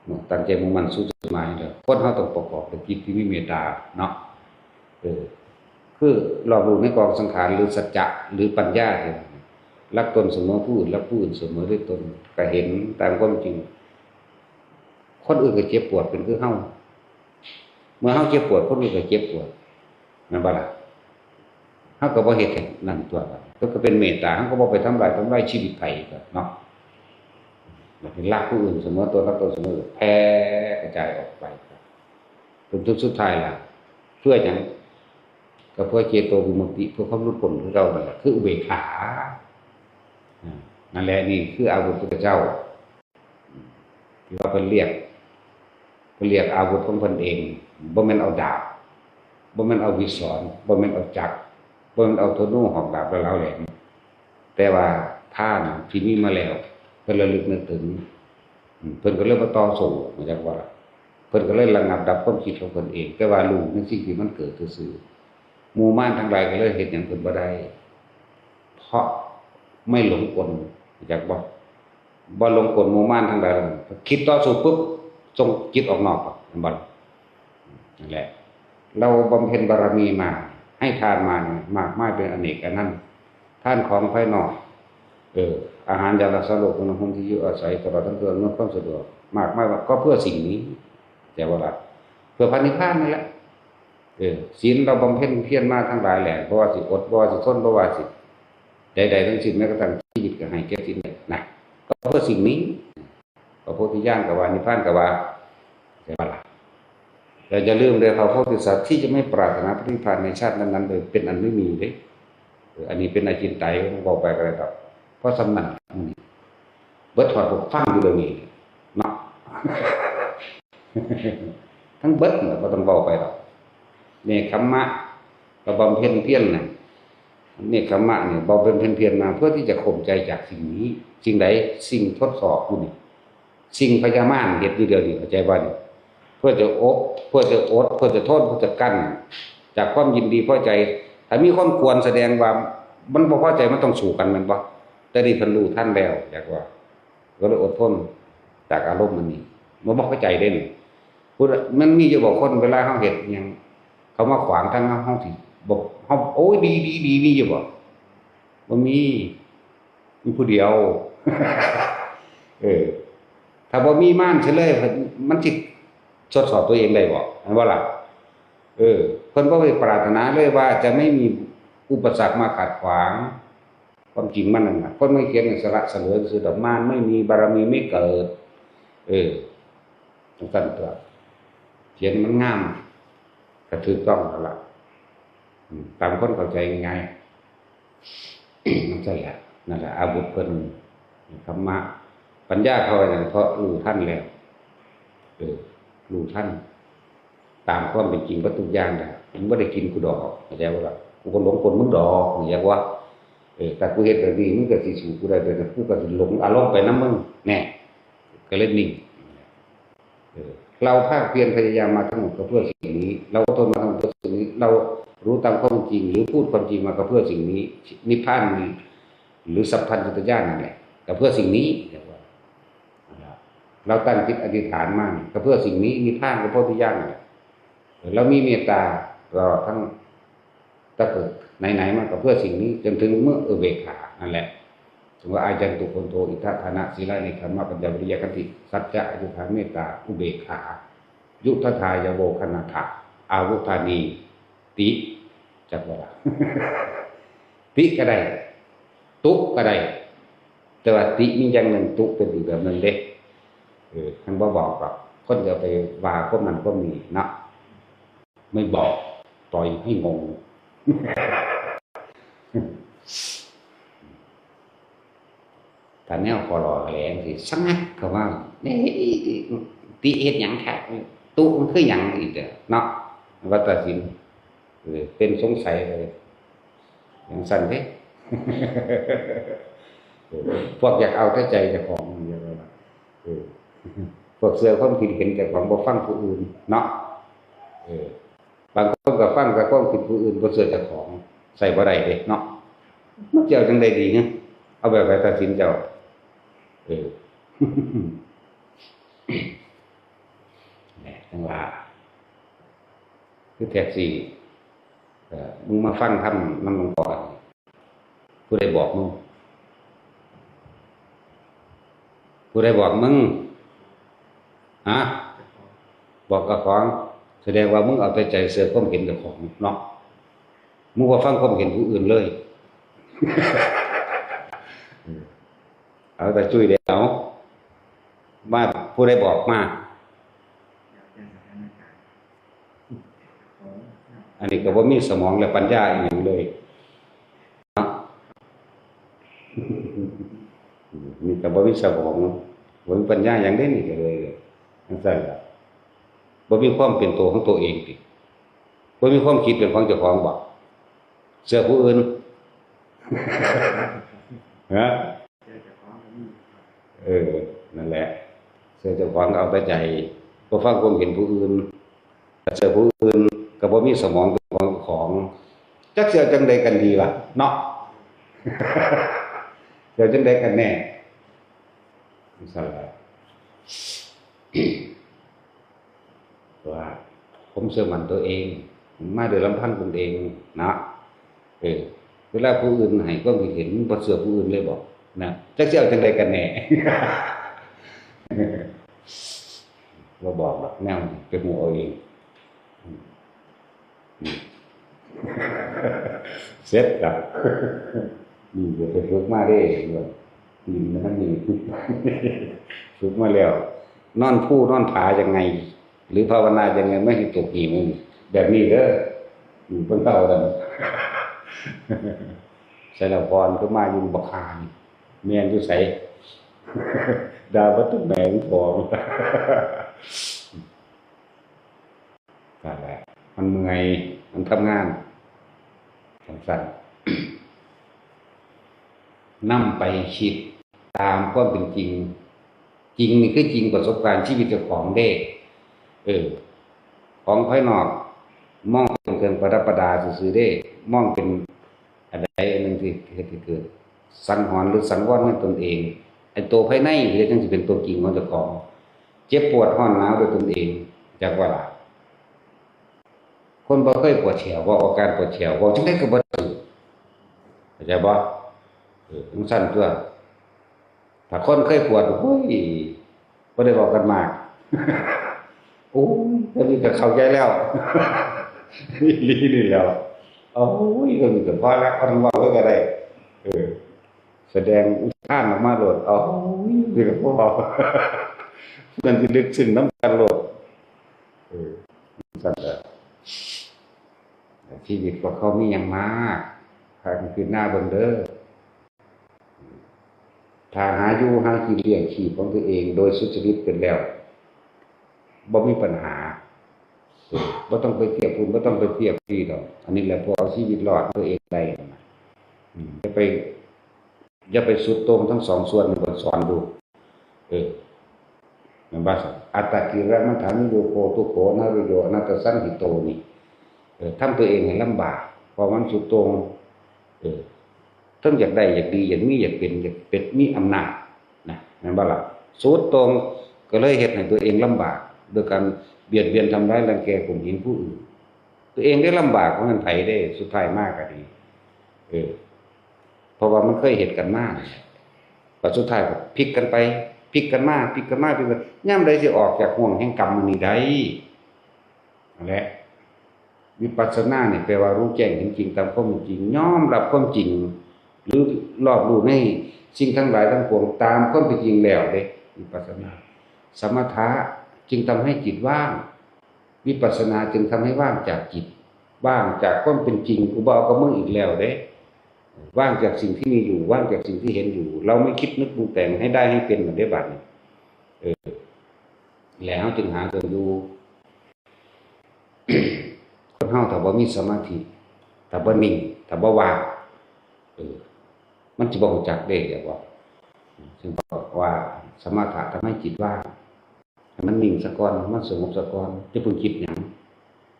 เนาะ ตั้งใจมุ่งมั่นสู่จุดหมายเด้อ คนเฮาต้องประกอบด้วยจิตที่มีเมตตาเนาะ เออ คือรอบรู้ในกองสังขาร หรือสัจจะ หรือปัญญาเนี่ย รักตนเสมอผู้อื่น รักผู้อื่นเสมอด้วยตน ก็เห็นตามความจริง คนอื่นก็เจ็บปวดเป็นคือเฮา เมื่อเฮาเจ็บปวด คนอื่นก็เจ็บปวด แม่นบ่ล่ะ เฮาก็บ่เฮ็ดให้นั่นตัว ก็ ก็เป็นเมตตา เฮาก็บ่ไปทำลาย ทำลายชีวิตไผก็เนาะ อยากให้รักผู้อื่นเสมอตน รักตนเสมอ แผ่กระจายออกไป จนถึงสุดท้ายล่ะ เพื่อหยัง ก็เพื่อเจโตวิมุตติ เพื่อความหลุดพ้นคือเก่านั่นแหละ คืออุเบกขา อ่า นั่นแหละ นี่คืออาวุธพุทธเจ้า ที่ว่าเพิ่นเรียก เพิ่นเรียกอาวุธของเพิ่นเอง บ่แม่นเอาดาบ บ่แม่นเอาวิสร บ่แม่นเอาจักร บ่แม่นเอาธนูหอกดาบและเหลาแหลม แต่ว่าทานที่มีมาแล้ว เพิ่นระลึกนึกถึง อืม เพิ่นก็เลยบ่ต่อสู้ มาจากว่า เพิ่นก็เลยระงับดับความคิดของเพิ่นเอง แต่ว่ารู้ในสิ่งที่มันเกิดซื่อๆ หมู่มารทั้งหลายก็เลยเฮ็ดหยังเพิ่นบ่ได้ เพราะไม่หลงกล มาจากบ่ บ่หลงกลหมู่มารทั้งหลาย คิดต่อสู้ปุ๊บ ส่งจิตออกนอก แม่นบ่ล่ะ นั่นแหละ เราบำเพ็ญบารมีมา ให้ทานมาเนี่ย มากมายเป็นอเนกอนันต์ ทานของภายนอก เออ อาหารยารักษาโรค เครื่องนุ่งห่มที่อยู่อาศัย ตลอดทั้งเครื่องอำนวยความสะดวก มากมายว่าก็เพื่อสิ่งนี้ แต่ว่าละ เพื่อพระนิพพานนี่แหละ เออ ศีลเราบำเพ็ญเพียรมาทั้งหลายแหล่ บ่ว่าสิอด บ่ว่าสิทน บ่ว่าสิใดๆทั้งสิ้น แม้กระทั่งชีวิตก็ให้แก่ศีลเลยนะ ก็เพื่อสิ่งนี้ พระโพธิญาณก็ว่า นิพพานก็ว่า ใช่ปะล่ะ แต่อย่าลืมเลย พระโพธิสัตว์ที่จะไม่ปรารถนาพระนิพพานในชาตินั้นๆเลย เป็นอันไม่มีเด้ เออ อันนี้เป็นอจินไตย ผมบอกไปก็ได้ครับ เพราะสำนัก อืม เบิดฮอดพวกฟังอยู่เดี๋ยวนี้เนาะ ทั้งเบิดน่ะ บ่ต้องเว้าไปดอก เนกขัมมะ ก็บำเพ็ญเพียรน่ะ เนกขัมมะนี่บำเพ็ญเพียรมาเพื่อที่จะข่มใจจากสิ่งนี้ สิ่งใด สิ่งทดสอบอยู่นี่ สิ่งพยามารเฮ็ดอยู่เดี๋ยวนี้ เข้าใจบ่นี่ เพื่อจะอด เพื่อจะอด เพื่อจะทน เพื่อจะกั้น จากความยินดีพอใจ ถ้ามีคนกวนแสดงว่ามันบ่พอใจ มันต้องสู้กัน แม่นบ่ แต่นี่เพิ่นรู้ทันแล้ว อยากว่า ก็เลยอดทนจากอารมณ์อันนี้ มันบ่เข้าใจเด้นี่ ผู้ใด มันมีอยู่บ่คน เวลาเฮาเฮ็ดอิหยัง เขามาขวางทางเฮา เฮาสิบ่ เฮา โอ้ย ดี ดี ดี มีอยู่บ่ บ่มี มีผู้เดียว เออ ถ้าบ่มีมารเสียเลย มันสิทดสอบตัวเองได้บ่ แม่นบ่ล่ะ เออ เพิ่นบ่ได้ปรารถนาเลยว่าจะไม่มีอุปสรรคมาขัดขวาง ความจริงมันนั่นน่ะ คนมาเขียนให้สละเสลอซื่อดอก มารไม่มี บารมีไม่เกิด เออ จั่งซั้นตั๊ว เขียนมันงาม ก็ถูกต้องแล้วล่ะ อืม ตามคนเข้าใจง่ายๆ จั่งซั้นแหละ นั่นแหละ อาวุธเพิ่น ธรรมะ ปัญญาเขาว่าหยัง เพราะรู้ทันแล้ว เออ รู้ทัน ตามความเป็นจริงเบิดทุกอย่างแหละ มึงบ่ได้กินกูดอก เข้าใจบ่ล่ะ กูก็หลงกลมึงดอก เข้าใจบ่ เออ ถ้ากูเฮ็ดแบบนี้ มึงก็สิสู้กูได้ แต่กูก็สิหลงอารมณ์ไปนำมึง แน่ ก็เลยนิ่ง เออ เราภาคเพียรพยายามมาทั้งหมดก็เพื่อสิ่งนี้ เราอดทนมาทั้งหมดเพื่อสิ่งนี้ เรารู้ตามความจริง หรือพูดความจริงมาก็เพื่อสิ่งนี้ นิพพานหรือสัพพัญญุตญาณนั่นแหละ ก็เพื่อสิ่งนี้ เรียกว่า เราตั้งจิตอธิษฐานมาก็เพื่อสิ่งนี้ นิพพานก็โพธิญาณนั่นแหละ เรามีเมตตาตลอดทั้ง ตั้งแต่ไหนๆมาก็เพื่อสิ่งนี้ จนถึงเมื่ออุเบกขานั่นแหละ ถึงว่า อายันตุโกณโท อิทธะทานะ ศีละ เนกขัมมะ ปัญญา วิริยะ ขันติ สัจจะ อธิษฐาน เมตตา อุเบกขา ยุทธทายโว คณาถะ อาวุธานี ติ จักว่า ติก็ได้ ตุก็ได้ แต่ว่าติมีอย่างหนึ่ง ตุเป็นอีกแบบหนึ่งเด้ เออ ท่านบ่บอกหรอก คนจะไปว่าความนั้นความนี้เนาะ ไม่บอก ปล่อยให้งง ถ้าแนวขอหล่อแหลงสิ สงัดเข้ามา นี่ ติเฮ็ดหยังคะ ตุมันคือหยังอีกเด้อเนาะ ว่าตัดสิน เออ เป็นสงสัยเลย จั่งซั้นเด้ เออ พวกอยากเอาแต่ใจเจ้าของ เออ พวกเชื่อความคิดเห็นเจ้าของ บ่ฟังผู้อื่นเนาะ เออ บางคนก็ฟังแต่ความคิดผู้อื่น บ่เชื่อเจ้าของ ใส่บ่ได้เด้เนาะ มันสิเอาจั่งใดดีฮะ เอาแบบใดตัดสินเจ้า เออ แหม จั่งว่า คือแท็กซี่ เอ่อ มึงมาฟังธรรมนำหลวงพ่อ ผู้ใดบอกมึง ผู้ใดบอกมึง ฮะ บอกเจ้าของ แสดงว่ามึงเอาแต่ใจเชื่อความเห็นเจ้าของเนาะ มึงบ่ฟังความเห็นผู้อื่นเลย เอาแต่จุ้ยเดียว มา ผู้ใดบอกมา อันนี้ก็บ่มีสมองและปัญญาอีหยังเลย นี่ก็บ่มีสมอง บ่มีปัญญาหยังเด้นี่ ก็เลยจั่งซั้นล่ะ บ่มีความเป็นตัวของตัวเองติ บ่มีความคิดเป็นของเจ้าของบ่ เชื่อผู้อื่น ฮะ เออ นั่นแหละ เชื่อเจ้าของเอาแต่ใจ บ่ฟังความเห็นผู้อื่น ถ้าเชื่อผู้อื่นก็บ่มีสมองเป็นของเจ้าของ จักสิเอาจั่งใดกันดีล่ะ เนาะ สิเอาจั่งใดกันแน่ จั่งซั้นล่ะ ว่าผมเชื่อมั่นตัวเอง มาโดยลำพังตนเองนะ เออ เวลาผู้อื่นให้ความคิดเห็น บ่เชื่อผู้อื่นเลยบอกนะ จักสิเอาจั่งใดกันแน่ บ่บอกดอก แนวนี้ไปฮู้เอาเอง อืม อืม เสร็จละ นี่เดี๋ยวไปฝึกมาเด้ นี่มันนี่ ฝึกมาแล้ว นอนภูนอนผายังไง หรือภาวนายังไงไม่ให้ตกหิ่ง แบบนี้เด้อ อืม เพิ่นเล่ากัน ไสยพรคือมาอยู่บักห่านี่ แม่นอยู่ไส ด่าบ่ตึกแหมงพอ นั่นแหละ มันเมื่อย มันทำงานจั่งซั้น นำไปคิดตามความเป็นจริง จริงนี่คือจริงประสบการณ์ชีวิตเจ้าของเด้ เออ ของภายนอก มองเป็นเครื่องประดับประดาซื่อๆเด้ มองเป็นอันใดอันหนึ่งที่เฮ็ดให้เกิดสังหรณ์หรือสังวรในตนเอง ไอ้ตัวภายในนี่จั่งสิเป็นตัวจริงของเจ้าของ เจ็บปวดร้อนหนาวด้วยตนเอง จักว่าล่ะ คนบ่เคยปวดแข้ว เว้าอาการปวดแข้ว เว้าจั่งใดก็บ่ถืก เข้าใจบ่ เออ จั่งซั้นตั่ว ถ้าคนเคยปวด โอ้ย บ่ได้เว้ากันมาก โอ้ย เท่านี้ก็เข้าใจแล้ว อีหลีนี่แหล้ว โอ้ย เท่านี้ก็พอแล้ว บ่ต้องเว้าเลยก็ได้ เออ แสดงอุทานออกมาโลด โอ้ย นี่ก็พอ นั่นสิลึกซึ้งนำกันโลด เออ จั่งซั้นแหละ ชีวิตพวกเขามีหยังมาก พากันพิจารณาเบิ่งเด้อ ถ้าหาอยู่หากินเลี้ยงชีพของตัวเองโดยสุจริตเป็นแล้ว บ่มีปัญหา เออ บ่ต้องไปเทียบพู้น บ่ต้องไปเทียบพี้ดอก อันนี้แหละพอเอาชีวิตรอดตัวเองได้นะ อืม อย่าไป อย่าไปสุดโต่งทั้งสองส่วนนี่ บ่สอนลูก เออ แม่นบ่ อัตตกิลมัฏฐานุโยโค ทุกโขอนัตตโย อนัตตสันทิโตนี่ เออ ทำตัวเองให้ลำบาก เพราะมันสุดโต่ง เออ เทิงอยากได้ อยากดี อยากมี อยากเป็น อยากเป็น มีอำนาจ นะ แม่นบ่ล่ะ สุดโต่ง ก็เลยเฮ็ดให้ตัวเองลำบาก โดยการเบียดเบียน ทำร้าย รังแก ข่มเหงผู้อื่น ตัวเองได้ลำบาก บ่แม่นไผเด้ สุดท้ายมาก็ดี เออ เพราะว่ามันเคยเฮ็ดกันมา บัดสุดท้ายก็พลิกกันไป พลิกกันมา พลิกกันมา พลิกกัน ยามใดสิออกจากห่วงแห่งกรรมอันนี้ได้ นั่นแหละ วิปัสสนานี่แปลว่ารู้แจ้งเห็นจริงตามความเป็นจริง ยอมรับความจริง หรือรอบรู้ในสิ่งทั้งหลายทั้งปวงตามความเป็นจริงแล้วเด้ วิปัสสนา สมถะจึงทำให้จิตว่าง วิปัสสนาจึงทำให้ว่างจากจิต ว่างจากความเป็นจริง กูบ่เอากับมึงอีกแล้วเด้ ว่างจากสิ่งที่มีอยู่ ว่างจากสิ่งที่เห็นอยู่ เราไม่คิดนึกปรุงแต่งให้ได้ให้เป็นเหมือนได้บัดนี้ เออ แล้วจึงหาเกินอยู่ คนเฮาถ้าบ่มีสมาธิ ถ้าบ่นิ่ง ถ้าบ่ว่าง เออ มันสิบ่รู้จักเด้ เรียกว่า ซึ่งบอกว่าสมถะทำให้จิตว่าง ให้มันนิ่งซะก่อน มันสงบซะก่อน อย่าเพิ่งคิดหยัง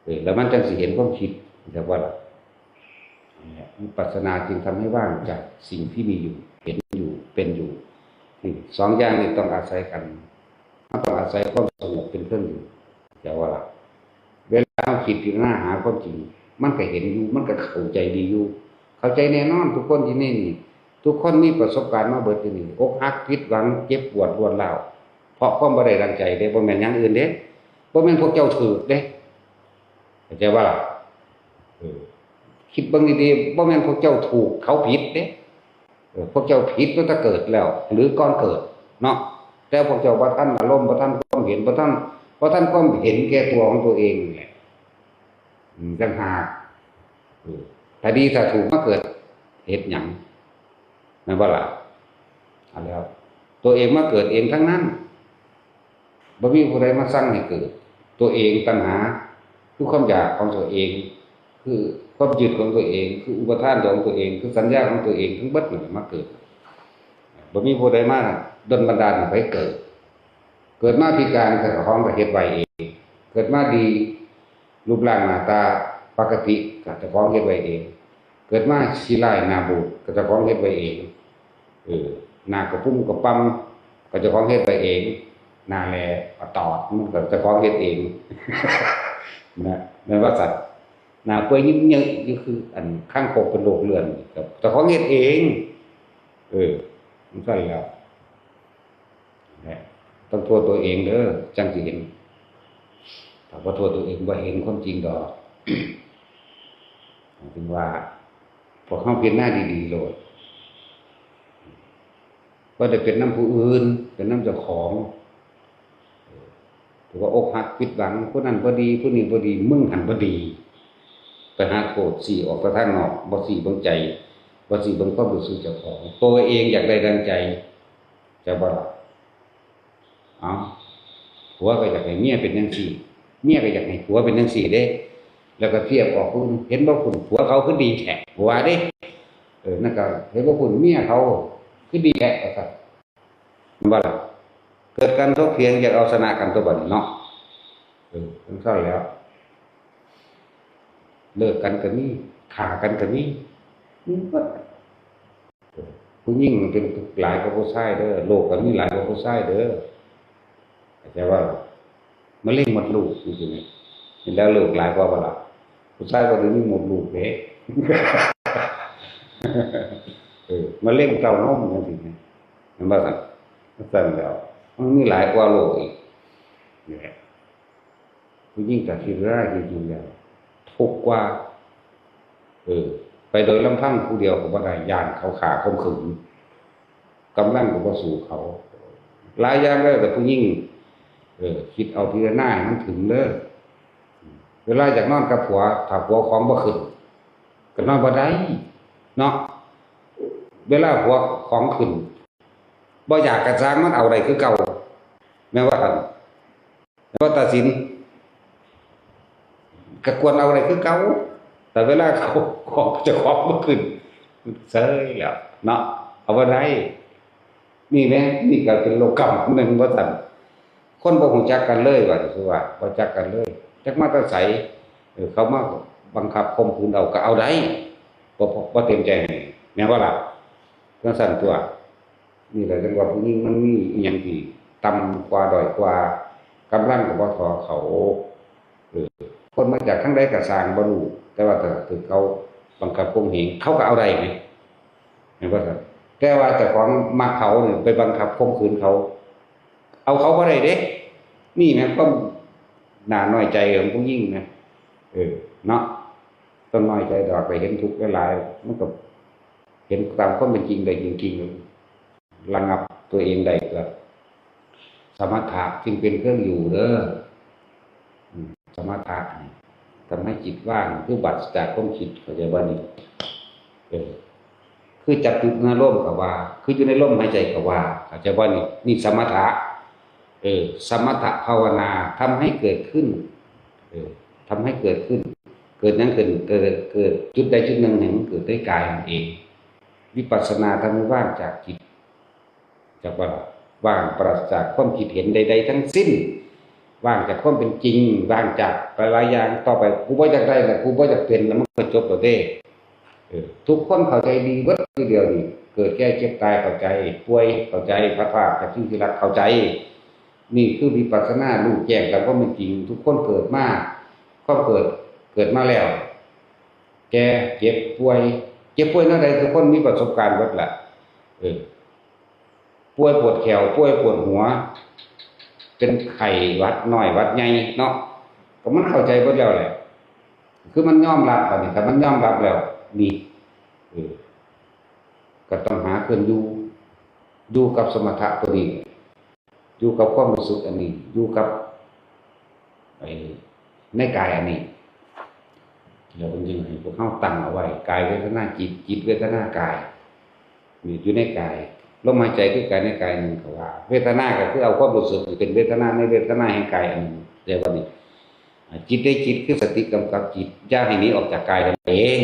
เออ แล้วมันจั่งสิเห็นความคิด เรียกว่าล่ะ นั่นแหละ วิปัสสนาจึงทำให้ว่างจากสิ่งที่มีอยู่ เห็นอยู่ เป็นอยู่ นี่ สองอย่างนี้ต้องอาศัยกัน มันต้องอาศัยความสงบเป็นเครื่องอยู่ เรียกว่าล่ะ เวลาเราคิดพิจารณาหาความจริง มันก็เห็นอยู่ มันก็เข้าใจดีอยู่ เข้าใจแน่นอน ทุกคนที่นี่นี่ ทุกคนมีประสบการณ์มาเบิดอยู่นี่ อกหัก ผิดหวัง เจ็บปวด รวดร้าว เพราะความบ่ได้ดังใจเด้ บ่แม่นอย่างอื่นเด้ บ่แม่นพวกเจ้าถูกเด้ เข้าใจบ่ล่ะ เออ คิดเบิ่งดีๆ บ่แม่นพวกเจ้าถูก เขาผิดเด้ เออ พวกเจ้าผิดตั้งแต่เกิดแล้ว หรือก่อนเกิดเนาะ แต่พวกเจ้าบ่ทันอารมณ์ บ่ทันความเห็น บ่ทัน บ่ทันความเห็นแก่ตัวของตัวเองนี่แหละ อืม ต่างหาก เออ ถ้าดีถ้าถูกมาเกิด เฮ็ดหยัง แม่นบ่ล่ะ เอาแล้ว ตัวเองมาเกิดเองทั้งนั้น บ่มีผู้ใดมาสั่งให้เกิด ตัวเองตัณหา คือความอยากของตัวเอง คือความยึดของตัวเอง คืออุปาทานของตัวเอง คือสัญญาของตัวเอง ทั้งเบิดนั่นแหละมาเกิด บ่มีผู้ใดมาดลบันดาลให้ไปเกิด เกิดมาพิการก็เจ้าของก็เฮ็ดไว้เอง เกิดมาดี รูปร่างหน้าตาปกติก็เจ้าของเฮ็ดไว้เอง เกิดมาขี้ร้ายหน้าบูดก็เจ้าของเฮ็ดไว้เอง เออ หน้ากระปุ้มกระปำก็เจ้าของเฮ็ดไว้เอง หน้าแหล่ตอดมันก็เจ้าของเฮ็ดเอง นะ แม่นว่าซั่น หน้าเปื่อยเยิบๆ อยู่คืออันคางคกเป็นโรคเลือดนี่ก็เจ้าของเฮ็ดเอง เออ มันซั่นแหล้ว นะ ต้องโทษตัวเองเด้อ จั่งสิเห็น ถ้าบ่โทษตัวเอง บ่เห็นความจริงดอก ถึงว่า พวกเฮาพิจารณาดีๆ โลด บ่ได้เป็นนำผู้อื่น เป็นนำเจ้าของ เออ ถือว่าอกหักผิดหวัง ผู้นั้นบ่ดี ผู้นี้บ่ดี มึงหั้นบ่ดี ไปหาโทษซี้ออกไปทางนอก บ่ซี้เบิ่งใจ บ่ซี้เบิ่งความรู้สึกเจ้าของ ตัวเองอยากได้ดังใจ จะบ่ล่ะ เอ้า ผัวก็อยากให้เมียเป็นจั่งซี้ เมียก็อยากให้ผัวเป็นจั่งซี้เด้ แล้วก็เทียบออกผู้อื่น เห็นบ่ คุณผัวเขาคือดีแท้ ว่าเด้ เออ นั่นก็เห็นบ่ คุณเมียเขาคือดีแท้ ว่าซั่น แม่นบ่ล่ะ เกิดการถกเถียงอยากเอาชนะกันตัวบัดนี้เนาะ เออ จั่งซั่นแล้ว เลิกกันก็มี ฆ่ากันก็มี มีเบิด ผู้หญิงมันเป็นหลายกว่าผู้ชายเด้อ โรคก็มีหลายกว่าผู้ชายเด้อ เข้าใจบ่ล่ะ มะเร็งมดลูกจั่งซี้นี่ เห็นแล้วโรคหลายกว่าบ่ล่ะ ผู้ชายก็เลยมีมดลูกเด้ เออ มะเร็งเต้านมจั่งซี้นี่ แม่นบ่ซั่น จั่งซั่นแล้ว มันมีหลายกว่าโรคอีก นี่แหละ ผู้หญิงก็คิดร้ายจริงๆแล้ว ทุกข์กว่า เออ ไปโดยลำพังผู้เดียวก็บ่ได้ ย้านเขาฆ่าข่มขืน กำลังก็บ่สู้เขา หลายอย่างเด้อ แต่ผู้หญิง เออ คิดเอาพิจารณาให้มันถึงเด้อ เวลาอยากนอนกับผัว ถ้าผัวของบ่ขึ้น ก็นอนบ่ได้ เนาะ เวลาผัวของขึ้น บ่อยากกะซ่างมันเอาได้คือเก่า แม่นว่าหั่น แม่นว่าตัดสิน ก็ควรเอาได้คือเก่า แต่เวลาเขาของเจ้าของบ่ขึ้น เซยแล้วเนาะ เอาบ่ได้ นี่แหม นี่ก็เป็นโลกกรรมหนึ่งว่าซั่น คนบ่ฮู้จักกันเลย ว่าคือว่าบ่จักกันเลย จักมาแต่ไส เออ เขามาบังคับข่มขืนเอาก็เอาได้ บ่ บ่ บ่เต็มใจให้ แม่นบ่ล่ะ จั่งซั่นตั่ว นี่แหละจั่งว่าผู้หญิงมันมีอิหยังที่ต่ำกว่าด้อยกว่า กำลังก็บ่เท่าเขา เออ คนมาจากทางใดก็ซ่างบ่รู้ แต่ว่าถ้าถืกเขาบังคับข่มเหง เขาก็เอาได้ไง แม่นบ่ครับ แต่ว่าเจ้าของมักเขานี่ไปบังคับข่มขืนเขา เอาเขาบ่ได้เด้ นี่แหมความน่าน้อยใจของผู้หญิงนะ เออ เนาะ ต้องน้อยใจดอก ไปเห็นทุกข์หลายๆ มันก็เห็นตามความเป็นจริงได้จริงๆ ระงับตัวเองได้ก็ สมถะจึงเป็นเครื่องอยู่เด้อ อืม สมถะนี่ทำให้จิตว่าง คือปราศจากความคิด เข้าใจบ่นี่ เออ คือจับจุดในลมก็ว่า คืออยู่ในลมหายใจก็ว่า เข้าใจบ่นี่ นี่สมถะ เออ สมถะภาวนาทำให้เกิดขึ้น เออ ทำให้เกิดขึ้น เกิดหยังขึ้น เกิด เกิดจุดใดจุดหนึ่งให้มันเกิดด้วยกายมันเอง วิปัสสนาทำให้ว่างจากจิต จากว่าว่างปราศจากความคิดเห็นใดๆทั้งสิ้น ว่างจากความเป็นจริง ว่างจากหลายๆอย่าง ต่อไปกูบ่อยากได้แล้ว กูบ่อยากเป็นแล้ว มันก็จบแล้วเด้ เออ ทุกคนเข้าใจดีเบิดทีเดียวนี่ เกิดแก่เจ็บตายเข้าใจ ป่วยเข้าใจ พลัดพรากจากสิ่งที่รักเข้าใจ นี่คือวิปัสสนา รู้แจ้งตามความเป็นจริง ทุกคนเกิดมา ก็เกิด เกิดมาแล้ว แก่ เจ็บ ป่วย เจ็บป่วยแนวใด ทุกคนมีประสบการณ์เบิดล่ะ เออ ป่วยปวดแข้ว ป่วยปวดหัว เป็นไข้หวัดน้อยหวัดใหญ่เนาะ ก็มันเข้าใจเบิดแล้วแหละ คือมันยอมรับ อันนี้ ถ้ามันยอมรับแล้ว นี่ เออ ก็ต้องหาเครื่องอยู่ อยู่กับสมถะตัวนี้ อยู่กับความรู้สึกอันนี้ อยู่กับ ไอ้ ในกายอันนี้ แล้วเพิ่นจึงให้พวกเราตั้งเอาไว้ กายเวทนาจิต จิตเวทนากาย นี่อยู่ในกาย ลมหายใจคือกายในกายหนึ่ง ก็ว่า เวทนาก็คือเอาความรู้สึกเป็นเวทนาในเวทนาแห่งกายอันหนึ่ง แต่ว่านี่ อ่า จิตในจิตคือสติกำกับจิต อย่าให้หนีออกจากกายนั่นเอง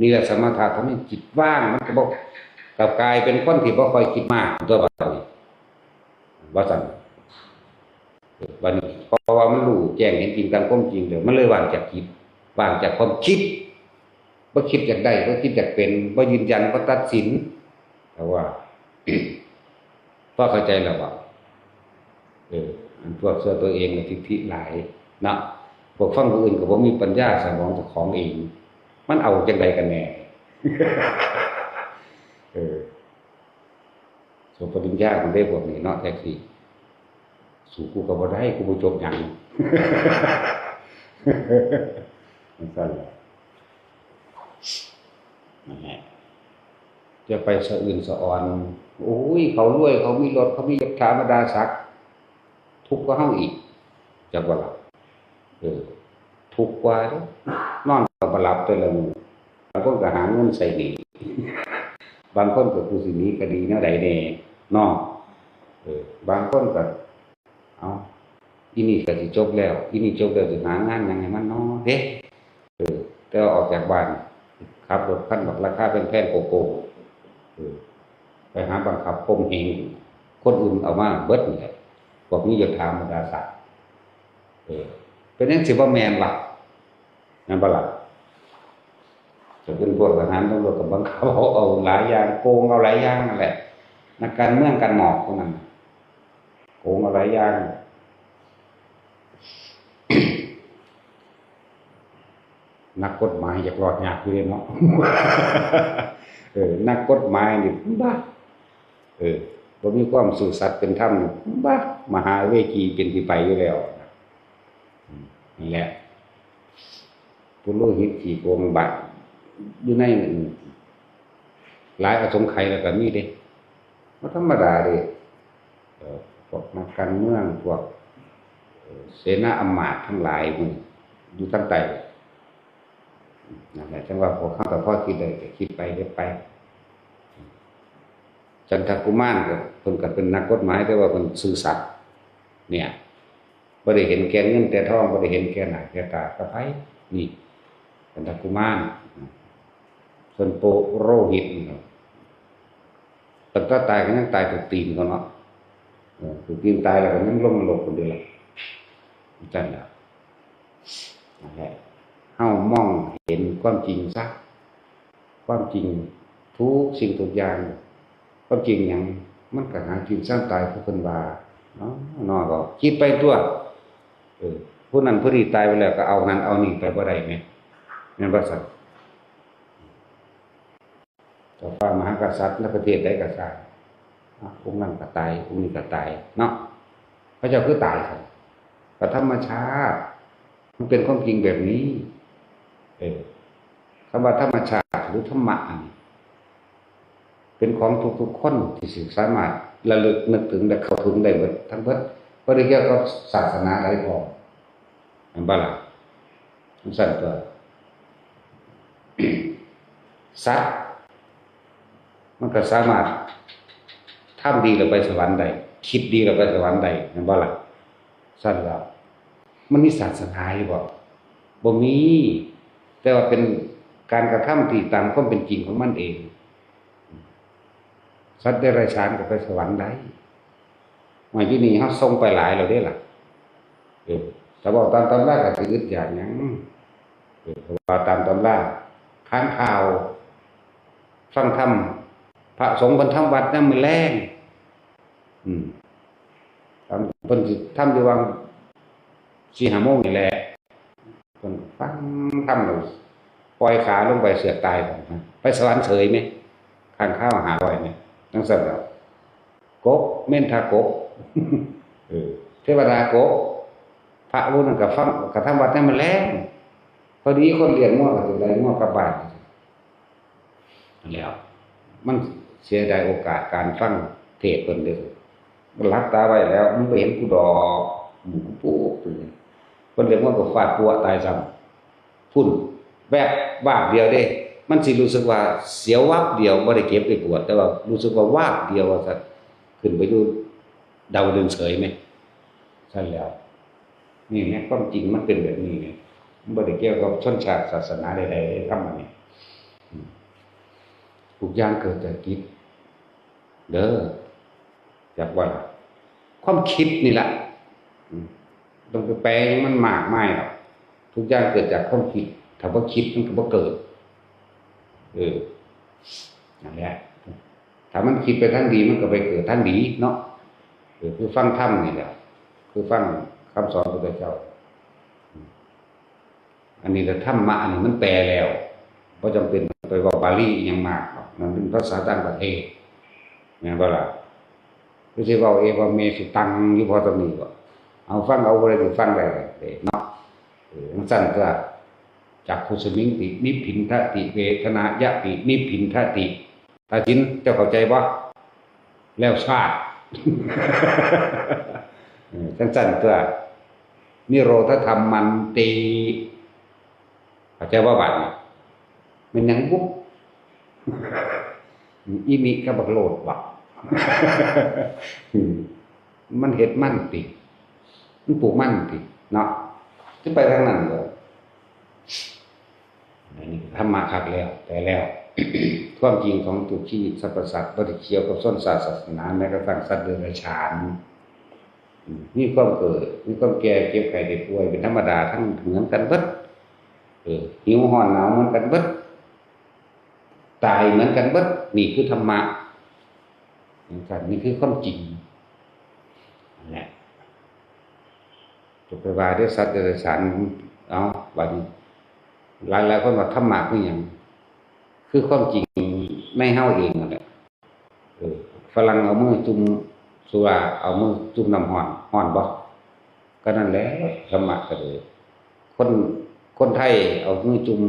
นี่แหละสมถะทำให้จิตว่าง มันก็บ่ กลับกลายเป็นคนที่บ่ค่อยคิดมาก ตัวบัดนี้ ว่าซั่น บัดนี้ เพราะว่ามันรู้แจ้งเห็นจริงตามความจริงแล้ว มันเลยว่างจากจิต ว่างจากความคิด บ่คิดอยากได้ บ่คิดอยากเป็น บ่ยืนยัน บ่ตัดสิน แต่ว่า พอเข้าใจแล้วบ่ เออ อันพวกเชื่อตัวเองน่ะทิฐิหลายเนาะ พวกฟังผู้อื่นก็บ่มีปัญญา สมองเจ้าของเอง มันเอาจังใดกันแน่ เออ จบปริญญากันได้พวกนี้เนาะ แท็กซี่ สู้กูก็บ่ได้ กูบ่จบหยัง จั่งซั่นแหละ นั่นแหละ จะไปสะอื่นสะออน โอ้ย เขารวย เขามีรถ เขามียศถาบรรดาศักดิ์ ทุกข์กว่าเฮาอีก จักว่าล่ะ เออ ทุกข์กว่าเด้อ นอนก็บ่หลับแต่ละมื้อ บางคนก็หาเงินใช้หนี้ บางคนก็กูสิหนีคดีแนวใดแน่ เนาะ เออ บางคนก็ เอา อีนี่ก็สิจบแล้ว อีนี่จบแล้วสิหางานหยังให้มันเนาะเด้ เออ แต่ว่าออกจากบ้าน ขับรถคันบักราคาแพงๆ โกโก้ เออ ไปหาบังคับข่มเหง คนอื่นเอามาเบิดนี่แหละ พวกนี้อย่าถามบรรดาศักดิ์ เออ เป็นหยังสิบ่แม่นวะ แม่นบ่ล่ะ จะเป็นพวกทหารตำรวจก็บังคับเอา เอาหลายอย่าง โกงเอาหลายอย่างนั่นแหละ นักการเมืองกันหมอกพวกนั้นน่ะ โกงเอาหลายอย่าง นักกฎหมายอยากรอดยากอยู่เด้เนาะ เออ นักกฎหมายนี่ บ้า เออ บ่มีความซื่อสัตย์เป็นธรรมนี่ บ้า มหาเวจีเป็นที่ไปอยู่แล้ว นั่นแหละ ปุโรหิตขี้โกงบัตร อยู่ในหลายอสงไขยแล้วก็มีเด้ บ่ธรรมดาเด้ เอ่อ พวกนักการเมือง พวก เอ่อ เสนาอำมาตย์ทั้งหลาย อยู่ทางใต้ นั่นแหละ จั่งว่าพวกเฮาก็พอคิดได้ก็คิดไป เฮ็ดไป จันทกุมารก็ เพิ่นก็เป็นนักกฎหมาย แต่ว่าเพิ่นซื่อสัตย์ เนี่ย บ่ได้เห็นแก่เงินแก่ทอง บ่ได้เห็นแก่หน้าแก่ตากับไผ นี่ จันทกุมาร ส่วนปุโรหิตนี่ก็ ตั้งแต่ตายก็ยังตายถูกตีนเขาเนาะ เออ ถูกตีนตายแล้วก็ยังลงนรกคนเดียวล่ะ จั่งซั่นล่ะ นั่นแหละ เฮามองเห็นความจริงซะ ความจริงทุกสิ่งทุกอย่าง ความจริงหยัง มันก็หากินซ่านตายคือเพิ่นว่า เนาะ เนาะ ก็คิดไปตัว เออ ผู้นั้นผู้นี้ตายไปแล้วก็เอานั่นเอานี่ไปบ่ได้แหม แม่นบ่ซั่น เจ้าฟ้ามหากษัตริย์และประเทศใดก็ซ่าง อ่ะ องค์นั้นก็ตาย องค์นี้ก็ตาย เนาะ พระเจ้าคือตายซั่น ก็ธรรมชาติ มันเป็นความจริงแบบนี้ เออ คำว่าธรรมชาติหรือธรรมะนี่ เป็นของทุกๆคนที่สิสามารถระลึกนึกถึงและเข้าถึงได้เบิดทั้งเบิด บ่ได้เกี่ยวกับศาสนาใดพร้อม แม่นบ่ล่ะ จั่งซั่นตัว สัตว์ มันก็สามารถทำดีแล้วไปสวรรค์ได้ คิดดีแล้วไปสวรรค์ได้ แม่นบ่ล่ะ ซั่นแล้ว มันมีศาสนาอยู่บ่ บ่มี แต่ว่าเป็นการกระทำที่ตามความเป็นจริงของมันเอง สัตว์เดรัจฉานก็ไปสวรรค์ได้ มาอยู่นี่เฮาส่งไปหลายแล้วเด้ล่ะ เออ ถ้าเว้าตามตำราก็สิอึดอยากหยัง เออ เพราะว่าตามตำรา ค้างคาว ฟังธรรม พระสงฆ์เพิ่นทำวัดยามมื้อแลง อืม ทำ เพิ่นสิทำอยู่วัง สี่ห้าโมงนี่แหละ เพิ่นฟังธรรมแล้วปล่อยขาลงไปเสือกตาย ไปสวรรค์เฉยแหม ค้างคาวห้าร้อยแหม จั่งซั่นแล้ว กบ เมนทากบ เออ เทวดากบ พระผู้นั้นก็ฟัง ก็ทำวัดยามมื้อแลง พอดีคนเลี้ยงงัวก็สิได้งัวกลับบ้าน แล้ว มันเสียดายโอกาสการฟังเทศน์เพิ่นเด้อ มันหลับตาไว้แล้ว มันบ่เห็นกูดอก หมู่กูปลูก เพิ่นเรียกว่าก็ฟาดปัวตายซ้ำ พุ่น แวบ วาบเดียวเด้ มันสิรู้สึกว่าเสียววับเดียว บ่ได้เจ็บได้ปวด แต่ว่ารู้สึกว่าวาบเดียวว่าซั่น ขึ้นไปอยู่ดาวดึงส์เฉยแหม ซั่นแล้ว นี่แหม ความจริงมันเป็นแบบนี้แหม มันบ่ได้เกี่ยวกับชนชาติศาสนาใดๆ ธรรมะนี่ อืม ทุกอย่างเกิดจากจิต เด้อ จักว่าล่ะ ความคิดนี่ล่ะ อืม ต้องไปแปลหยังมันมากมายดอก ทุกอย่างเกิดจากความคิด ถ้าบ่คิดมันก็บ่เกิด เออ นั่นแหละ ถ้ามันคิดไปทางดีมันก็ไปเกิดทางดีเนาะ เออ คือฟังธรรมนี่แหละ คือฟังคำสอนพระพุทธเจ้า อันนี้ก็ธรรมะ อันนี้มันแปลแล้ว บ่จำเป็นไปเว้าบาลีอิหยังมากดอก มันเป็นภาษาต่างประเทศ แม่นบ่ล่ะ คือสิเว้าเอวาเมสุตังอยู่พอตรงนี้บ่ เอาฟังเอา ผู้ใดสิฟังได้เด้เนาะ เออ จั่งซั่นตัว จักขุสมิงติ นิพพินทติ เวทนายะติ นิพพินทติ ตาจิน เจ้าเข้าใจบ่ แล้วชาติ เออ จั่งซั่นตัว นิโรธธรรมมันติ เข้าใจบ่บาดนี้ แม่นหยังบุ อีนี่กับบักโลดบ่ อืม มันเฮ็ดมันติ มันปลูกมันติเนาะ จะไปทางนั้นเลย อันนี้ธรรมะคักแล้ว แต่แล้ว ความจริงของทุกชีวิตสรรพสัตว์บ่ได้เกี่ยวกับชนชาติศาสนา แม้กระทั่งสัตว์เดรัจฉาน อืม มีความเกิด มีความแก่ เจ็บไข้ได้ป่วย เป็นธรรมดา ทั้งเหมือนกันเบิด เออ หิวร้อนหนาวเหมือนกันเบิด ตายเหมือนกันเบิด นี่คือธรรมะ นี่คือความจริง นั่นแหละ จะไปว่าเด้อสัตว์เดรัจฉาน เอา บัดนี้ หลายๆคนว่าธรรมะคือหยัง คือความจริงในเฮาเองนั่นแหละ เออ ฝรั่งเอามือจุ่มสุรา เอามือจุ่มน้ำร้อน ร้อนบ่ ก็นั่นแหละ ธรรมะก็เลย คน คนไทยเอามือจุ่ม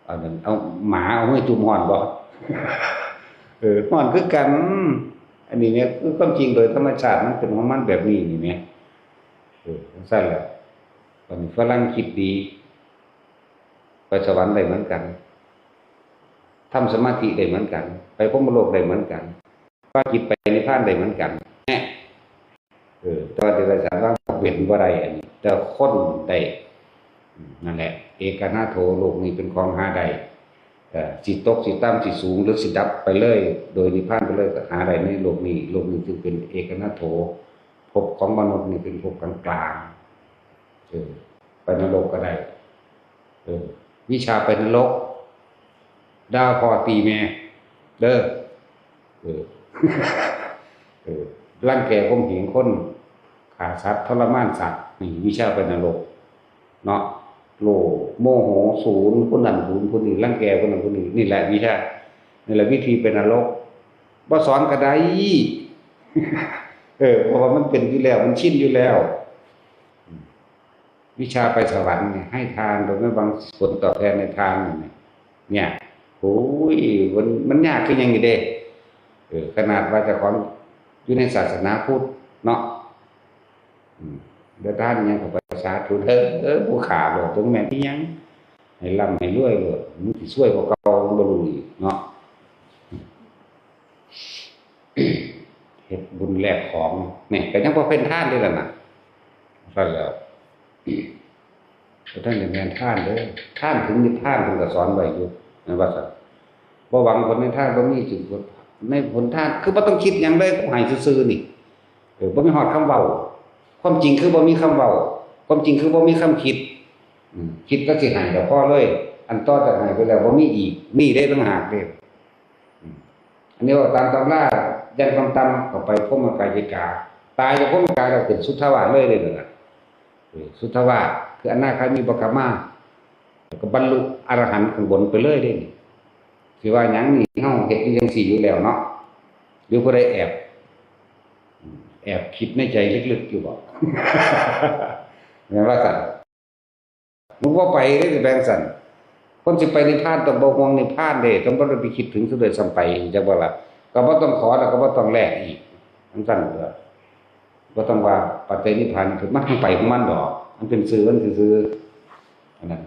เอานั่น เอาหมาเอามือจุ่มร้อนบ่ เออ ร้อนคือกัน อันนี้เนี่ยคือความจริงโดยธรรมชาติมันเป็นของมันแบบนี้นี่แหม เออ จั่งซั้นแหละ บัดนี้ฝรั่งคิดดี ไปสวรรค์ได้เหมือนกัน ทำสมาธิได้เหมือนกัน ไปพรหมโลกได้เหมือนกัน พาจิตไปนิพพานได้เหมือนกัน แหม เออ แต่ว่าเดรัจฉานว่าเป็นบ่ได้ อันนี้ แต่คนได้ อืม นั่นแหละ เอกนาโถ โลกนี้เป็นของหาได้ เอ่อ สิตก สิต่ำ สิสูง หรือสิดับไปเลย โดยนิพพานไปเลย ก็หาได้ในโลกนี้ โลกนี้จึงเป็นเอกนาโถ ภพของมนุษย์นี่เป็นภพกลางๆ เออ ไปนรกก็ได้ เออ วิชาไปนรก ด่าพ่อตีแม่ เด้อ เออ เออ รังแกข่มเหงคน ฆ่าสัตว์ ทรมานสัตว์ นี่วิชาไปนรก เนาะ โลภ โมโห ศูนย์ ผู้นั้นศูนย์ ผู้นี้ รังแกผู้นั้นผู้นี้ นี่แหละวิชา นี่แหละวิธีไปนรก บ่สอนก็ได้ เออ เพราะว่ามันเป็นอยู่แล้ว มันชินอยู่แล้ว วิชาไปสวรรค์เนี่ย ให้ทานโดยไม่หวังผลตอบแทนในทานเนี่ย เนี่ย โอ้ย มัน มันยากคือหยังนี่เด้ เออ ขนาดว่าเจ้าของอยู่ในศาสนาพุทธเนาะ อืม เดี๋ยวทานหยังก็ไปสาธุเด้อ เออ ผู้ฆ่าโลด จักแม่นอิหยัง ให้ร่ำให้รวยโลด มันสิซวยกว่าเก่า มันบ่รู้อีกเนาะ เฮ็ดบุญแลกของ นี่ก็ยังบ่เป็นทานเด้ล่ะนะ ซั่นแหล้ว บ่ทันได้แม่นทานเด้อ ทานถึงนิพพานเพิ่นก็สอนไว้อยู่ แม่นว่าซั่น บ่หวังผลในทาน บ่มีจุดผลในผลทาน คือบ่ต้องคิดหยังเลย ให้ซื่อๆนี่ เออ บ่มีฮอดคำเว้า ความจริงคือบ่มีคำเว้า ความจริงคือบ่มีคำคิด อืม คิดแล้วสิให้ก็พอเลย อันต่อจากให้ไปแล้วบ่มีอีก นี่เด้ต่างหากเด้ อืม อันนี้ว่าตามตำรา อย่างต่ำๆ เข้าไปพรหมกายิกา ตายจากพรหมกายแล้วขึ้นสุทธาวาสเลยเด้อนั่นน่ะ เออ สุทธาวาส คืออนาคามี บกมา แล้วก็บรรลุอรหันต์ข้างบนไปเลยเด้นี่ สิว่าหยังนี่ เฮาเฮ็ดอยู่จังซี่อยู่แล้วเนาะ หรือผู้ใดแอบ อืม แอบคิดในใจลึกๆอยู่บ่ แม่นว่าซั่น มันบ่ไปเด้ สิแบ่งซั่น คนสิไปนิพพานต้องบ่ห่วงนิพพานเด้ ต้องบ่ได้ไปคิดถึงซะด้วยซ้ำไป จักบ่ล่ะ ก็บ่ต้องขอแล้วก็บ่ต้องแลกอีก จังซั่นเด้อ บ่ต้องว่าปัจจัยนิพพานคือมันไปของมันดอก มันเป็นชื่อมันซื่อๆ อันนั้น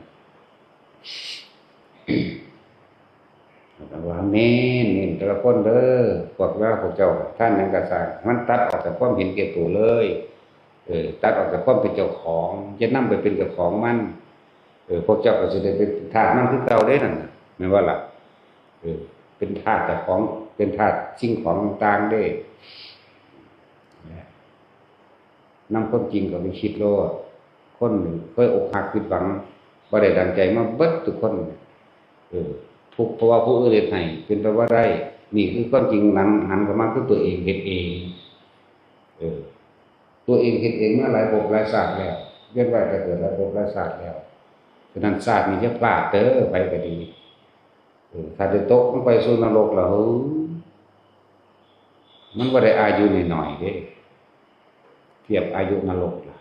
แต่ว่าเน้น เน้นแต่ละคนเด้อ พวกเราพวกเจ้า ทานหยังก็ซ่าง มันตัดออกจากความเห็นแก่ตัวเลย เออ ตัดออกจากความเป็นเจ้าของ จะนำไปเป็นเจ้าของมัน เออ พวกเจ้าก็สิได้เป็นทาสมันคือเก่าเด้นั่นน่ะ แม่นบ่ล่ะ เออ เป็นทาสเจ้าของ เป็นทาสสิ่งของต่างๆเด้ นำความจริงก็ไปคิดโลด คนเคยอกหักผิดหวัง บ่ได้ดังใจมาเบิดทุกคน เออ ทุกข์เพราะว่าผู้อื่นเฮ็ดให้ เป็นไปบ่ได้ นี่คือความจริง หัน หันเข้ามาคือตัวเองเฮ็ดเอง เออ ตัวเองเฮ็ดเองมาหลายภพหลายชาติแล้ว เวียนว่ายตายเกิดหลายภพหลายชาติแล้ว ฉะนั้นชาตินี้อย่าพลาดเด้อ ไผก็ดี เออ ถ้าได้ตกลงไปสู่นรกแล้ว เฮ้ย มันบ่ได้อายุน้อยๆเด้ เทียบอายุนรกล่ะ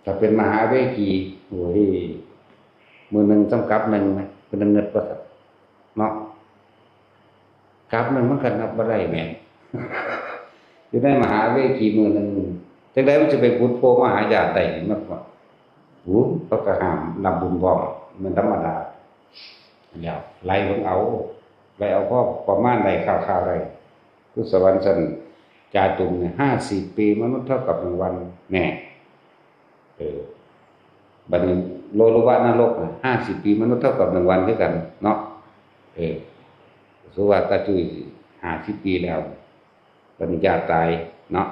ถ้าเป็นมหาเวที โอ้ย มื้อหนึ่งส่ำกับหนึ่งนะ เพิ่นเงิดว่าซั่น เนาะ กับหนึ่งมันก็นับบ่ได้แหม อยู่ในมหาเวทีมื้อหนึ่ง จั่งใดมันสิไปผุดโผล่มาหาญาติได้ มันก็ โอ้ เขาก็ห้ามนับบุญพร้อม มันธรรมดา แล้วไล่เบิ่งเอา ไล่เอาพอประมาณได้คร่าวๆได้ คือสวรรค์ชั้น จาตุมเนี่ย ห้าสิบปีมนุษย์เท่ากับหนึ่งวัน แน่ เออ บัดนี้โลลุวะนรกน่ะ ห้าสิบปีมนุษย์เท่ากับหนึ่งวันคือกันเนาะ เออ สมมุติว่าตาจุ้ย ห้าสิบปีแล้ว บัดนี้ย่าตายเนาะ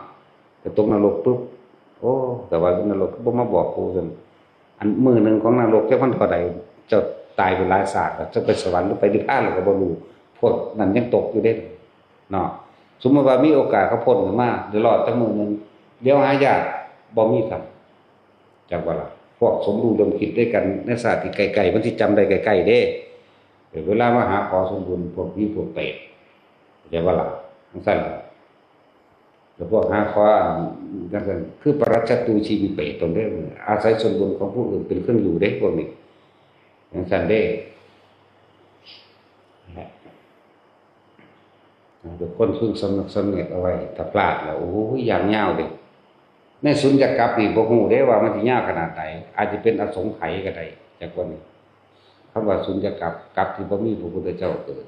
ก็ตกนรกปุ๊บ โอ้ แต่ว่านรกก็บ่มาบอกกูซั่น อันมื้อหนึ่งของนรกจักมันเท่าใด เจ้าตายไปหลายชาติแล้ว เจ้าไปสวรรค์หรือไปนิพพานแล้วก็บ่รู้ พวกนั้นยังตกอยู่เด้ เนาะ สมมุติว่ามีโอกาสเขาพ้นขึ้นมา ได้รอดจักมื้อหนึ่ง เดี๋ยวหายาก บ่มีครับ จักว่าล่ะ พวกสมรู้ร่วมคิดด้วยกันในชาติที่ใกล้ๆ มันสิจำได้ใกล้ๆ เด้ เออ เวลามาหาขอส่วนบุญ พวกผีพวกเปรต เข้าใจบ่ล่ะ จั่งซั้นล่ะ แล้วพวกหาขออันจั่งซั้น คือปรัจจตูชีวิเปรตตนเด้อ อาศัยส่วนบุญของผู้อื่นเป็นเครื่องอยู่เด้ พวกนี้ จั่งซั้นเด้ ทุกคนพึงสำนึกสำนึกเอาไว้ ถ้าพลาดแล้ว โอ้ย อย่างยาวเด้ ในสุญญากาศนี่บ่ฮู้เด้ว่ามันสิยาวขนาดใด อาจจะเป็นอสงไขยก็ได้ จักว่านี้ คำว่าสุญญากาศ กาศที่บ่มีพระพุทธเจ้าเกิด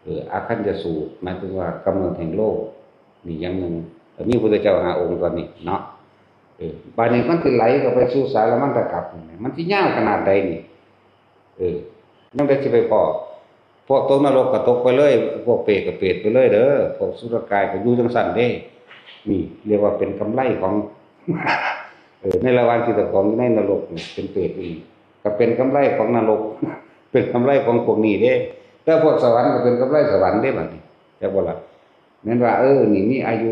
เออ อาคัญญสูตร หมายถึงว่ากำเนิดแห่งโลก นี่อย่างหนึ่ง แต่มีพระพุทธเจ้าห้าองค์ตอนนี้เนาะ เออ บาดนี้มันสิไหลเข้าไปสู่สารมัณฑกาศนี่ มันสิยาวขนาดใดนี่ เออ ยังได้สิไปพ้อ พวกตกนรกก็ตกไปเลย พวกเปรตก็เปรตไปเลยเด้อ พวกอสุรกายก็อยู่จั่งซั้นเด้ นี่เรียกว่าเป็นกำไรของ เออ ในระหว่างที่เจ้าของอยู่ในนรกนี่เป็นเปรตนี่ ก็เป็นกำไรของนรก เป็นกำไรของพวกนี้เด้ แต่พวกสวรรค์ก็เป็นกำไรสวรรค์เด้บัดนี้ จักบ่ล่ะ แม่นว่า เออ นี่มีอายุ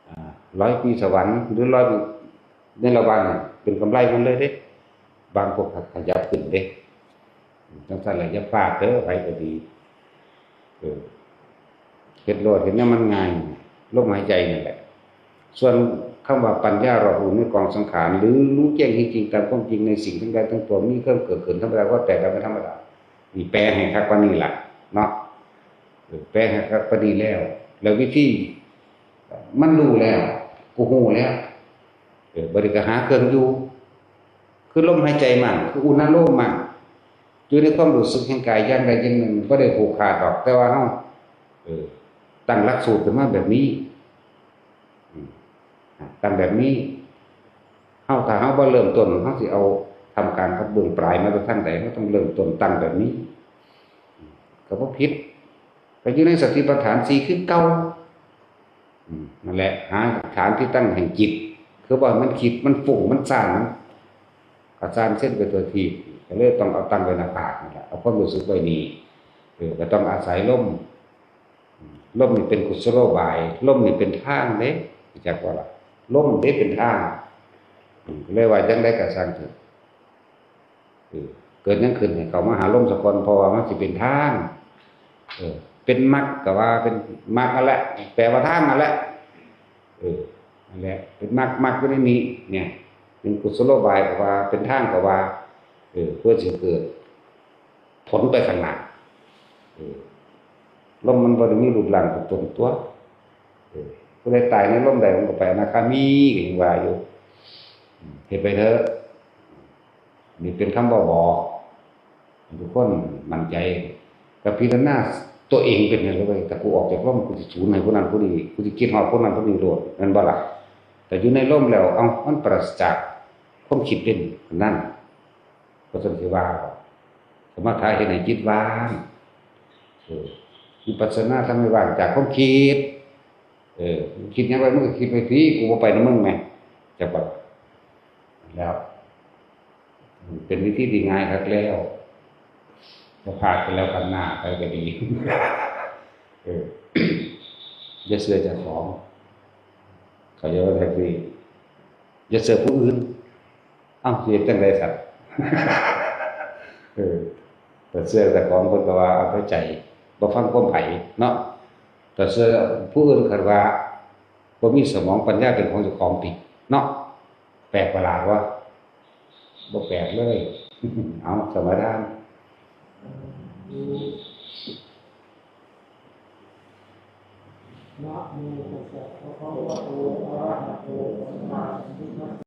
อ่า ร้อยปีสวรรค์ หรือร้อยปี ในระหว่างนั้นเป็นกำไรหมดเลยเด้ บางพวกขยับขึ้นเด้ จั่งซั้นล่ะ อย่าพลาดเด้อ ไผก็ดี เออ เฮ็ดโลด เฮ็ดแนวมันง่าย ลมหายใจนั่นแหละ ส่วนคำว่าปัญญารอบรู้ในกองสังขาร หรือรู้แจ้งเห็นจริงตามความจริงในสิ่งทั้งหลายทั้งปวง มีเครื่องเกิดขึ้นธรรมดา ก็แตกดับเป็นธรรมดา นี่แปลให้คักปานนี้ล่ะ เนาะ เออ แปลให้คักปานนี้แล้ว แล้ววิธี มันรู้แล้ว กูรู้แล้ว เออ บัดนี้ก็หาเครื่องอยู่ คือลมหายใจมั่น คืออุณาโลมมั่น อยู่ในความรู้สึกแห่งกายอย่างใดอย่างหนึ่ง บ่ได้ผูกขาดดอก แต่ว่าเฮา เออ ตั้งหลักสูตรขึ้นมาแบบนี้ อืม ตั้งแบบนี้ เฮา ถ้าเฮาบ่เริ่มต้น เฮาสิเอาทำการกับเบื้องปลายมาจากทางใด เฮาต้องเริ่มต้นตั้งแบบนี้ ก็บ่ผิด ก็อยู่ในสติปัฏฐานสี่คือเก่า อืม นั่นแหละ หาฐานที่ตั้งแห่งจิต คือว่ามันคิด มันฟุ้ง มันซ่าน มันกระซ่านเส้นไปทั่วทีป ก็เลยต้องเอาตั้งไว้หน้าผากนั่นแหละ เอาความรู้สึกไว้นี่ เออ ก็ต้องอาศัยลม อืม ลมนี่เป็นกุศโลบาย ลมนี่เป็นทางเด้ รู้จักบ่ล่ะ ลมเด้เป็นทาง อืม ก็เลยว่าจั่งใดก็ซ่างเถอะ เออ เกิดหยังขึ้นให้เข้ามาหาลมซะก่อน เพราะว่ามันสิเป็นทาง เออ เป็นมรรคก็ว่าเป็นมรรคนั่นแหละ แปลว่าทางนั่นแหละ เออ นั่นแหละ เป็นมรรค มรรคอยู่ในนี้ เนี่ย เป็นกุศโลบายก็ว่า เป็นทางก็ว่า เออ เพื่อสิเกิดผลไปข้างหน้า เออ ลมมันบ่ได้มีรูปร่างเป็นตนตัว เออ ผู้ใดตายในลมได้มันก็ไปอนาคามี ก็ยังว่าอยู่ อืม เฮ็ดไปเถอะ นี่เป็นคำบ่บอก ทุกคนมั่นใจ ก็พิจารณาตัวเองเป็นหยังเลย ถ้ากูออกจากลม กูสิสูญให้ผู้นั้นผู้นี้ กูสิคิดฮอดผู้นั้นผู้นี้โลด แม่นบ่ล่ะ แต่อยู่ในลมแล้ว เอ้า มันปราศจากความคิดเด่นนั่น ก็ซั่นสิว่า สมถะเฮ็ดให้จิตว่าง เออ วิปัสสนาทำให้ว่างจากความคิด เออ คิดหยังไว้ มึงก็คิดไปสิ กูบ่ไปนำมึงแหม จักว่า แล้ว เป็นวิธีที่ง่ายคักแล้ว จะพลาดไปแล้วกันหน้าไปก็ดี เออ อย่าเชื่อเจ้าของ เขาเรียกว่าแท็กซี่ อย่าเชื่อผู้อื่น เอ้า สิเฮ็ดจั่งใดสัตว์ เออ แต่เชื่อเจ้าของเพิ่นก็ว่าเอาแต่ใจ บ่ฟังความไผเนาะ แต่เชื่อผู้อื่นคันว่า บ่มีสมองปัญญาเป็นของเจ้าของติ เนาะ แปลกประหลาดวะ บ่แปลกเลย เอา สมาทาน นะโมตัสสะภะคะวะโต อะระหะโต สัมมาสัมพุทธัสสะ